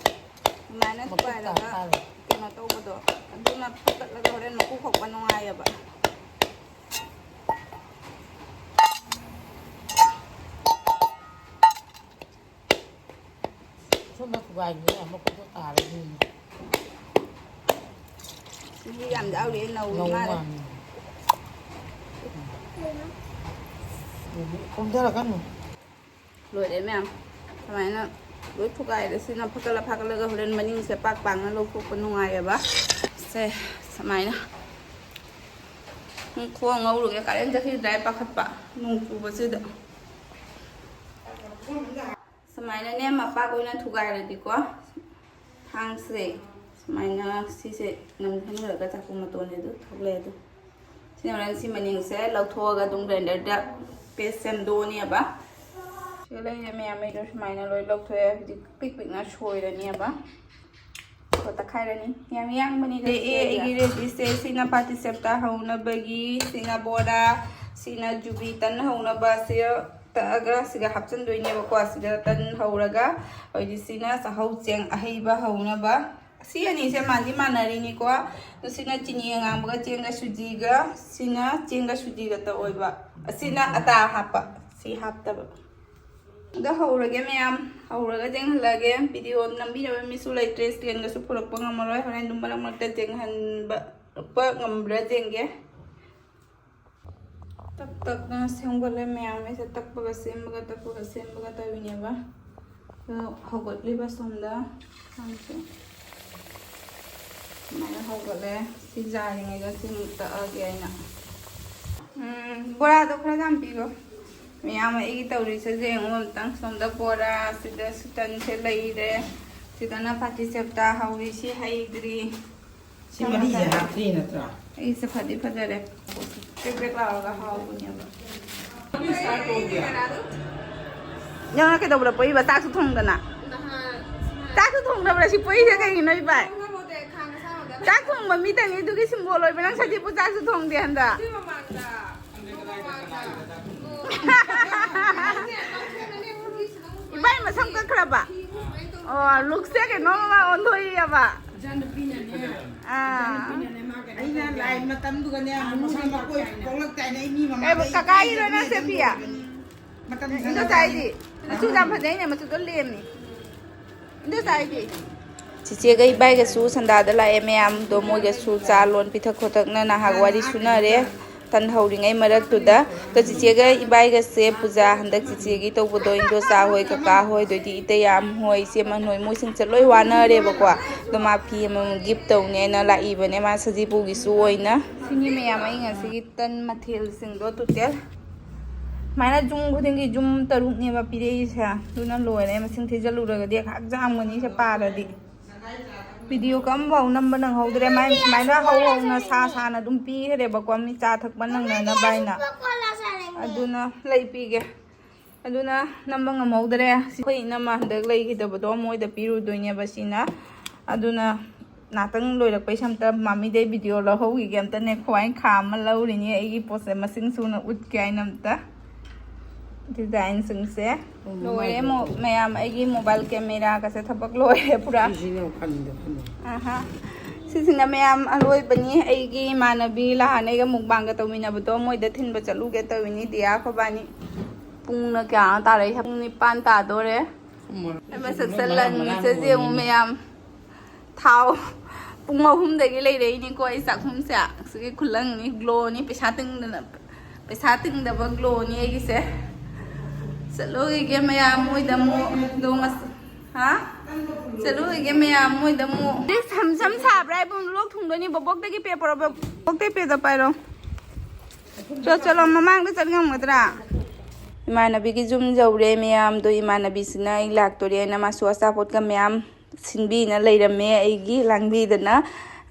ꯑꯗꯨꯃꯥꯏꯅ ꯃꯀꯨ ꯊꯨꯒꯥꯏꯔꯒ ꯇꯥꯔꯦ꯫ ꯀꯩꯅꯣ ꯇꯧꯕꯗꯣ, ꯑꯗꯨꯅ ꯐꯨꯠꯇꯠꯂꯒ ꯍꯣꯔꯦꯟ ꯃꯀꯨ ꯈꯣꯛꯄ ꯅꯨꯡꯉꯥꯏꯌꯦꯕ꯫ ꯁꯣꯝꯗ ꯊꯨꯒꯥꯏꯕꯅꯦ, ꯃꯀꯨꯗꯣ ꯇꯥꯔꯦ꯫ ꯁꯤꯗꯤ ꯌꯥꯝ ꯌꯥꯎꯔꯤ, ꯅꯧꯔꯤ ꯅꯧ ꯃꯥꯜꯂꯦ꯫ ꯃꯥꯜꯂꯦ꯫ ꯀꯨꯝꯊꯔꯛꯀꯅꯨ꯫ ꯂꯣꯏꯔꯦ ꯃꯌꯥꯝ꯫ ꯁꯨꯃꯥꯏꯅ ꯂꯣꯏ ꯊꯨꯒꯥꯏꯔꯦ꯫ ꯁꯤꯅ ꯐꯒꯠꯂ ꯐꯒꯠꯂꯒ ꯍꯣꯔꯦꯟ ꯃꯅꯤꯡꯁꯦ ꯄꯥꯛ ꯄꯥꯛꯅ ꯂꯧꯊꯣꯛꯄ ꯅꯨꯡꯉꯥꯏꯌꯦꯕ꯫ ꯁꯦ ꯁꯨꯃꯥꯏꯅ꯫ ꯈꯣꯡ ꯉꯧꯔꯨꯒꯦ꯫ ꯀꯥꯂꯦꯟ ꯆꯠꯈꯤꯗ꯭ꯔꯥ ꯍꯥꯏ ꯄꯥꯈꯠꯄ ꯅꯣꯡ ꯆꯨꯕꯁꯤꯗ꯫ ꯁꯨꯃꯥꯏꯅꯅꯦ ꯃꯄꯥꯛ ꯑꯣꯏꯅ ꯊꯨꯒꯥꯏꯔꯗꯤꯀꯣ, ꯊꯥꯡꯁꯦ ꯁꯨꯃꯥꯏꯅ ꯁꯤꯁꯦ ꯅꯝꯁꯤꯟꯈ꯭ꯔꯒ ꯆꯥꯛꯈꯨꯝ ꯃꯇꯣꯟꯁꯦ ꯑꯗꯨ ꯊꯣꯛꯂꯛꯑꯦ꯫ ꯑꯗꯨ ꯁꯤꯅ ꯍꯣꯔꯦꯟ ꯁꯤ ꯃꯅꯤꯡꯁꯦ ꯂꯧꯊꯣꯛꯑꯒ ꯑꯗꯨꯝ ꯒ꯭ꯔꯥꯏꯟꯗꯔꯗ ꯄꯦꯁ ꯁꯦꯝꯗꯣꯛꯑꯅꯦꯕ꯫ ꯁꯤꯗ ꯂꯩꯔꯦ ꯃꯌꯥꯝ, ꯑꯩꯗꯣ ꯁꯨꯃꯥꯏꯅ ꯂꯣꯏ ꯂꯧꯊꯣꯛꯑꯦ꯫ ꯍꯧꯖꯤꯛ ꯄꯤꯛ ꯄꯤꯛꯅ ꯁꯣꯏꯔꯅꯦꯕ꯫ ꯑꯗꯨꯒ ꯇꯛꯈꯥꯏꯔꯅꯤ꯫ ꯌꯥꯝ ꯌꯥꯡꯕꯅꯤꯗ ꯑꯦ, ꯑꯦ, ꯁꯤꯗꯤ꯫ ꯑꯩꯒꯤ ꯔꯦꯗꯤꯁꯦ ꯁꯤꯅ ꯄꯥꯇꯤ ꯆꯦꯞꯇꯥ ꯍꯧꯅꯕꯒꯤ, ꯁꯤꯅ ꯕꯣꯔꯥ, ꯁꯤꯅ ꯖꯨꯕꯤ ꯇꯟ ꯍꯧꯅꯕ꯫ ꯁꯤ ꯇꯛꯑꯒ ꯁꯤꯒ ꯍꯥꯞꯆꯤꯟꯗꯣꯏꯅꯦꯕꯀꯣ꯫ ꯁꯤꯗ ꯇꯟ ꯍꯧꯔꯒ, ꯑꯗꯩꯗꯤ ꯁꯤꯅ ꯆꯥꯛꯍꯧ ꯆꯦꯡ ꯑꯍꯩꯕ ꯍꯧꯅꯕ꯫ ꯁꯤ ꯑꯅꯤꯁꯦ ꯃꯥꯟꯗꯤ ꯃꯥꯟꯅꯔꯤꯅꯤꯀꯣ꯫ ꯑꯗꯣ ꯁꯤꯅ ꯆꯤꯅꯤ ꯑꯉꯥꯡꯕꯒ ꯆꯦꯡꯒ ꯁꯨꯖꯤꯒ, ꯁꯤꯅ ꯆꯦꯡꯒ ꯁꯨꯖꯤꯒ ꯇꯧꯑꯣꯏꯕ꯫ ꯑꯁꯤꯅ ꯑꯇꯥ ꯍꯥꯞꯄ, ꯁꯤ ꯍꯥꯞꯇꯕ꯫ ꯑꯗꯣ ꯍꯧꯔꯒꯦ ꯃꯌꯥꯝ, ꯍꯧꯔꯒ ꯆꯦꯡꯍꯜꯂꯒꯦ꯫ ꯚꯤꯗꯤꯑꯣ ꯅꯝꯕꯤꯅꯕ ꯃꯤꯁꯨ ꯂꯩꯇ꯭ꯔꯦ, ꯁ꯭ꯇꯦꯟꯒꯁꯨ ꯄꯨꯔꯛꯄ ꯉꯝꯃꯔꯣꯏ꯫ ꯍꯣꯔꯦꯟ ꯑꯗꯨꯝ ꯃꯔꯛ ꯃꯔꯛꯇ ꯆꯦꯡꯍꯟꯕ ꯉꯝꯕ꯭ꯔꯥ ꯌꯦꯡꯒꯦ꯫ ꯇꯛ ꯇꯛꯅ ꯁꯦꯝꯒꯠꯂꯦ ꯃꯌꯥꯝ꯫ ꯑꯩꯁꯦ ꯇꯛꯄꯒ ꯁꯦꯝꯕꯒ, ꯇꯛꯄꯒ ꯁꯦꯝꯕꯒ ꯇꯧꯔꯤꯅꯦꯕ꯫ ꯑꯗꯣ ꯍꯧꯒꯠꯂꯤꯕ ꯁꯣꯝꯗ ꯊꯥꯡꯁꯦ꯫ ꯁꯨꯃꯥꯏꯅ ꯍꯧꯒꯠꯂꯦ꯫ ꯁꯤ ꯌꯥꯔꯤꯉꯩꯗ ꯁꯤ ꯑꯃꯨꯛ ꯇꯛꯑꯒꯦ ꯑꯩꯅ꯫ ꯎꯝ, ꯕꯣꯔꯥꯗꯣ ꯈꯔ ꯌꯥꯝ ꯄꯤꯈꯣ꯫ ꯃꯌꯥꯝ ꯑꯩꯒꯤ ꯇꯧꯔꯤꯁꯦ ꯌꯦꯡꯉꯨ ꯑꯝꯇꯪ꯫ ꯁꯣꯝꯗ ꯕꯣꯔꯥ, ꯁꯤꯗ ꯁꯨꯇꯟꯁꯦ ꯂꯩꯔꯦ꯫ ꯁꯤꯗꯅ ꯄꯥꯇꯤ ꯆꯦꯞꯇꯥ ꯍꯧꯔꯤ, ꯁꯤ ꯍꯩꯗ꯭ꯔꯤ꯫ ꯁꯤ ꯃꯔꯤꯁꯦ ꯍꯥꯞꯇ꯭ꯔꯤ ꯅꯠꯇ꯭ꯔꯥ? ꯑꯩꯁꯦ ꯐꯗꯤ ꯐꯖꯔꯦ꯫ ꯄ꯭ꯔꯦꯛ ꯄ꯭ꯔꯦꯛ ꯂꯥꯎꯔꯒ ꯍꯥꯎꯕꯅꯦꯕ꯫ Let me start over here. ꯅꯪꯅ ꯀꯩꯗꯧꯕꯗ ꯄꯣꯛꯏꯕ? ꯆꯥꯛꯁꯨ ꯊꯣꯡꯗꯅ꯫ ꯆꯥꯛꯁꯨ ꯊꯣꯡꯗꯕ꯭ꯔꯥ ꯁꯤ ꯄꯣꯛꯏꯁꯦ ꯀꯩꯒꯤꯅꯣ ꯏꯕꯥꯏ? ꯆꯥꯛ ꯊꯣꯡꯕ ꯃꯤꯇꯅꯤ ꯑꯗꯨꯒꯤ ꯁꯤꯝꯕꯣꯜ ꯑꯣꯏꯕ ꯅꯪ ꯁꯖꯤꯕꯨ ꯆꯥꯛꯁꯨ ꯊꯣꯡꯗꯦ ꯍꯟꯗꯛ꯫ ꯏꯕꯥꯏ ꯃꯁꯝ ꯀꯛꯈ꯭ꯔꯕ? ꯑꯣ, ꯂꯨꯛꯁꯦ ꯀꯩꯅꯣꯝꯃ ꯑꯣꯟꯊꯣꯛꯏꯑꯕ꯫ ꯑꯥ꯫ ꯑꯩꯅ ꯂꯥꯏ ꯃꯇꯝꯗꯨꯒꯅꯦ ꯃꯁꯝ ꯃꯀꯣꯏ ꯄꯣꯛꯂꯛꯇꯥꯏꯅꯦ ꯑꯩ ꯃꯤ ꯃꯃꯥꯡꯗ ꯀꯩꯕ, ꯀꯀꯥꯒꯤꯔꯣ ꯅꯪꯁꯦ ꯐꯤ? ꯃꯇꯝ ꯏꯟꯗꯣ ꯆꯥꯏꯗꯤ꯫ ꯃꯆꯨ ꯌꯥꯝ ꯐꯖꯩꯅꯦ, ꯃꯆꯨꯗꯣ ꯂꯦꯝꯃꯤ꯫ ꯏꯟꯗꯣ ꯆꯥꯏꯗꯤ꯫ ꯆꯤꯆꯦꯒ ꯏꯕꯥꯏꯒꯁꯨ ꯁꯟꯗꯥꯗ ꯂꯥꯛꯑꯦ ꯃꯌꯥꯝꯗꯣ, ꯃꯣꯏꯒꯁꯨ ꯆꯥ ꯂꯣꯟ ꯄꯤꯊꯛ ꯈꯣꯠꯇꯛꯅ ꯅꯍꯥꯛ ꯋꯥꯔꯤ ꯁꯨꯅꯔꯦ꯫ ꯇꯟ ꯍꯧꯔꯤꯉꯩ ꯃꯔꯛꯇꯨꯗ꯫ ꯑꯗꯣ ꯆꯤꯆꯦꯒ ꯏꯕꯥꯏꯒꯁꯦ ꯄꯨꯖꯥ ꯍꯟꯗꯛ ꯆꯤꯆꯦꯒꯤ ꯇꯧꯕꯗꯣ ꯏꯟꯗꯣꯆꯥ ꯍꯣꯏ, ꯀꯀꯥ ꯍꯣꯏ, ꯑꯗꯩꯗꯤ ꯏꯇꯩꯌꯥꯝ ꯍꯣꯏ, ꯏꯆꯦꯃꯟ ꯍꯣꯏ, ꯃꯣꯏꯁꯤꯡꯁꯦ ꯂꯣꯏ ꯋꯥꯅꯔꯦꯕꯀꯣ꯫ ꯑꯗꯣ ꯃꯥ ꯐꯤ ꯑꯃꯃꯝ ꯒꯤꯐ ꯇꯧꯅꯦꯅ ꯂꯥꯛꯏꯕꯅꯦ, ꯃꯥ ꯁꯖꯤꯕꯨꯒꯤꯁꯨ ꯑꯣꯏꯅ꯫ ꯁꯤꯅꯤ ꯃꯌꯥꯝ ꯑꯩ ꯉꯁꯤꯒꯤ ꯇꯟ ꯃꯊꯦꯜꯁꯤꯡꯗꯣ ꯇꯣꯇꯦꯜ꯫ ꯁꯨꯃꯥꯏꯅ ꯖꯨꯝ ꯈꯨꯗꯤꯡꯒꯤ ꯖꯨꯝ ꯇꯔꯨꯛꯅꯦꯕ ꯄꯤꯔꯛꯏꯁꯦ, ꯑꯗꯨꯅ ꯂꯣꯏꯔꯦ꯫ ꯃꯁꯤꯡ ꯊꯤꯖꯤꯜꯂꯨꯔꯒꯗꯤ ꯍꯛꯆꯥꯡ ꯑꯃꯅꯤꯁꯦ ꯄꯥꯔꯗꯤ꯫ ꯚꯤꯗꯤꯑꯣꯒ ꯑꯃꯐꯥꯎ ꯅꯝꯕ ꯅꯪꯍꯧꯗ꯭ꯔꯦ꯫ ꯃꯥꯏ ꯁꯨꯃꯥꯏꯅ ꯍꯧ ꯍꯧꯅ ꯁꯥ ꯁꯥꯅ ꯑꯗꯨꯝ ꯄꯤꯈ꯭ꯔꯦꯕꯀꯣ꯫ ꯃꯤ ꯆꯥ ꯊꯛꯄ ꯅꯪꯅꯅꯕ ꯍꯥꯏꯅ꯫ ꯑꯗꯨꯅ ꯂꯩ ꯄꯤꯒꯦ꯫ ꯑꯗꯨꯅ ꯅꯝꯕ ꯉꯝꯍꯧꯗ꯭ꯔꯦ꯫ ꯑꯩꯈꯣꯏ ꯏꯅꯝꯃ ꯍꯟꯗꯛ ꯂꯩꯈꯤꯗꯕꯗꯣ ꯃꯣꯏꯗ ꯄꯤꯔꯨꯗꯣꯏꯅꯦꯕ ꯁꯤꯅ꯫ ꯑꯗꯨꯅ ꯉꯥꯛꯇꯪ ꯂꯣꯏꯔꯛꯄꯩꯁꯦ ꯑꯝꯇ ꯃꯃꯤꯗꯩ ꯚꯤꯗꯤꯑꯣ ꯂꯧꯍꯧꯈꯤꯒꯦ꯫ ꯑꯝꯇꯅꯦ ꯈ꯭ꯋꯥꯏ ꯈꯥ ꯑꯃ ꯂꯧꯔꯤꯅꯤ ꯑꯩꯒꯤ ꯄꯣꯠꯁꯦ ꯃꯁꯤꯡ ꯁꯨꯅ ꯎꯠꯀꯦ ꯍꯥꯏꯅ ꯑꯝꯇ꯫ ꯗꯤꯖꯥꯏꯟꯁꯤꯡꯁꯦ ꯂꯣꯏꯔꯦ꯫ ꯃꯣ-, ꯃꯌꯥꯝ ꯑꯩꯒꯤ ꯃꯣꯕꯥꯏꯜ ꯀꯦꯃꯦꯔꯥꯒꯁꯦ ꯊꯕꯛ ꯂꯣꯏꯔꯦ ꯄꯨꯔꯥ꯫ ꯁꯤꯁꯤꯅ ꯈꯟꯗꯦ, ꯈꯟꯗꯦ꯫ ꯑꯍꯥ꯫ ꯁꯤꯁꯤꯅ ꯃꯌꯥꯝ ꯑꯂꯣꯏꯕꯅꯤ꯫ ꯑꯩꯒꯤ ꯏꯃꯥꯟꯅꯕꯤ ꯂꯍꯥꯟ ꯑꯩꯒ ꯃꯨꯛꯕꯥꯡꯒ ꯇꯧꯃꯤꯟꯅꯕꯗꯣ ꯃꯣꯏꯗ ꯊꯤꯟꯕ ꯆꯠꯂꯨꯒꯦ ꯇꯧꯔꯤꯅꯤ ꯗꯤꯌꯥ ꯑꯩꯈꯣꯏꯕꯥꯅꯤ꯫ ꯄꯨꯡꯅ ꯀꯌꯥꯅꯣ ꯇꯥꯔꯛꯏꯁꯦ? ꯄꯨꯡ ꯅꯤꯄꯥꯟ ꯇꯥꯗꯣꯔꯦ꯫ ꯃꯁꯛꯁꯦ ꯂꯪꯉꯤꯁꯦ ꯌꯦꯡꯉꯨ ꯃꯌꯥꯝ꯫ ꯊꯥꯎ ꯄꯨꯡ ꯑꯍꯨꯝꯗꯒꯤ ꯂꯩꯔꯛꯏꯅꯤꯀꯣ ꯑꯩ ꯆꯥꯛꯈꯨꯝꯁꯦ꯫ ꯁꯤꯒꯤ ꯈꯨꯂꯪꯅꯤ, ꯒ꯭ꯂꯣꯅꯤ, ꯄꯩꯁꯥ ꯇꯤꯡꯗꯅ, ꯄꯩꯁꯥ ꯇꯤꯡꯗꯕ ꯒ꯭ꯂꯣꯅꯤ ꯑꯩꯒꯤꯁꯦ꯫ ꯆꯠꯂꯨꯈꯤꯒꯦ ꯃꯌꯥꯝ ꯃꯣꯏꯗ ꯑꯃꯨꯛ꯫ ꯑꯗꯣ ꯉꯁ-, ꯍꯥ? ꯆꯠꯂꯨꯈꯤꯒꯦ ꯃꯌꯥꯝ ꯃꯣꯏꯗ ꯑꯃꯨꯛ꯫ ꯁꯝ ꯁꯝ ꯁꯥꯕ꯭ꯔꯥ? ꯏꯕꯨꯡ ꯂꯣꯛ ꯊꯨꯡꯗꯣꯏꯅꯤ꯫ ꯕꯣꯕꯣꯛꯇꯒꯤ ꯄꯦ ꯄꯣꯔꯣ, ꯕꯣꯕꯣꯛꯇꯒꯤ ꯄꯦꯗ ꯄꯥꯏꯔꯣ꯫ ꯆꯣ, ꯆꯠꯂꯣ, ꯃꯃꯥꯡꯗ ꯆꯠ ꯉꯝꯒꯗ꯭ꯔꯥ? ꯏꯃꯥꯟꯅꯕꯤꯒꯤ ꯌꯨꯝ ꯌꯧꯔꯦ ꯃꯌꯥꯝꯗꯣ꯫ ꯏꯃꯥꯟꯅꯕꯤꯁꯤꯅ ꯑꯩ ꯂꯥꯛꯇꯣꯔꯦꯅ ꯃꯥꯁꯨ ꯑꯆꯥꯄꯣꯠꯀ ꯃꯌꯥꯝ ꯁꯤꯟꯕꯤꯅ ꯂꯩꯔꯝꯃꯦ ꯑꯩꯒꯤ ꯂꯥꯡꯕꯤꯗꯅ꯫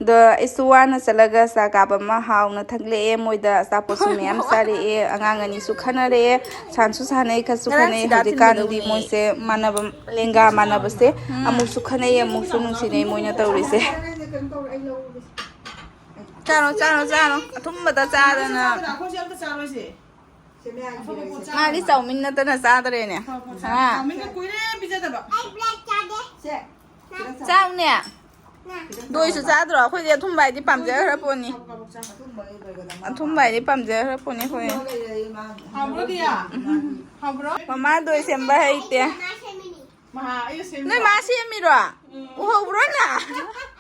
ꯑꯗꯣ ꯑꯩꯁꯨ ꯋꯥꯅ ꯆꯠꯂꯒ ꯆꯥ ꯀꯥꯞ ꯑꯃ ꯍꯥꯎꯅ ꯊꯛꯂꯛꯑꯦ꯫ ꯃꯣꯏꯗ ꯑꯆꯥꯄꯣꯠꯁꯨ ꯃꯌꯥꯝ ꯆꯥꯔꯛꯑꯦ꯫ ꯑꯉꯥꯡ ꯑꯅꯤꯁꯨ ꯈꯟꯅꯔꯛꯑꯦ, ꯁꯥꯟꯁꯨ ꯁꯥꯟꯅꯩ, ꯈꯠꯁꯨ ꯉꯔꯥꯡ ꯈꯠꯅꯩ꯫ ꯁꯤꯗ ꯍꯧꯖꯤꯛꯀꯥꯟꯗꯤ ꯊꯤꯟꯕꯗꯧꯅꯤ꯫ ꯃꯣꯏꯁꯦ ꯃꯥꯟꯅꯕ, ꯂꯦꯡꯒꯥ ꯃꯥꯟꯅꯕꯁꯦ ꯎꯝ꯫ ꯑꯃꯨꯛꯁꯨ ꯈꯟꯅꯩ, ꯑꯃꯨꯛꯁꯨ ꯅꯨꯡꯁꯤꯅꯩ ꯃꯣꯏꯅ ꯇꯧꯔꯤꯁꯦ꯫ ꯆꯥꯔꯣ, ꯆꯥꯔꯣ, ꯆꯥꯔꯣ꯫ ꯑꯊꯨꯝꯕꯗ ꯆꯥꯗꯅ꯫ ꯑꯩꯈꯣꯏꯁꯦ ꯑꯝꯇ ꯆꯥꯔꯣꯏꯁꯦ꯫ ꯃꯥꯗꯤ ꯆꯥꯎꯃꯤꯟ ꯅꯠꯇꯅ ꯆꯥꯗ꯭ꯔꯦꯅꯦ꯫ ꯍꯥ? ꯆꯥꯎꯃꯤꯟꯒ ꯀꯨꯏꯔꯦ ꯄꯤꯖꯗꯕ꯫ ꯆꯥꯎꯅꯦ꯫ ꯗꯣꯏꯁꯨ ꯆꯥꯗ꯭ꯔꯣ? ꯑꯩꯈꯣꯏꯗꯤ ꯑꯊꯨꯝꯕ ꯍꯥꯏꯗꯤ ꯄꯥꯝꯖꯈ꯭ꯔ ꯄꯣꯠꯅꯤ꯫ ꯑꯊꯨꯝꯕ ꯍꯥꯏꯗꯤ ꯄꯥꯝꯖꯈ꯭ꯔ ꯄꯣꯠꯅꯤ ꯑꯩꯈꯣꯏ꯫ ꯍꯥꯎꯕ꯭ꯔꯣ ꯗꯤꯌꯥ? ꯍꯥꯎꯕ꯭ꯔꯣ? ꯃꯃꯥ ꯗꯣꯏ ꯁꯦꯝꯕ ꯍꯩꯇꯦ꯫ ꯃꯍꯥ, ꯑꯩꯅ ꯁꯦꯝꯃꯤꯔꯣ? ꯅꯣꯏ ꯃꯥ ꯁꯦꯝꯃꯤꯔꯣ? ꯎꯝ꯫ ꯎꯍꯧꯕ꯭ꯔꯣ ꯅꯪ?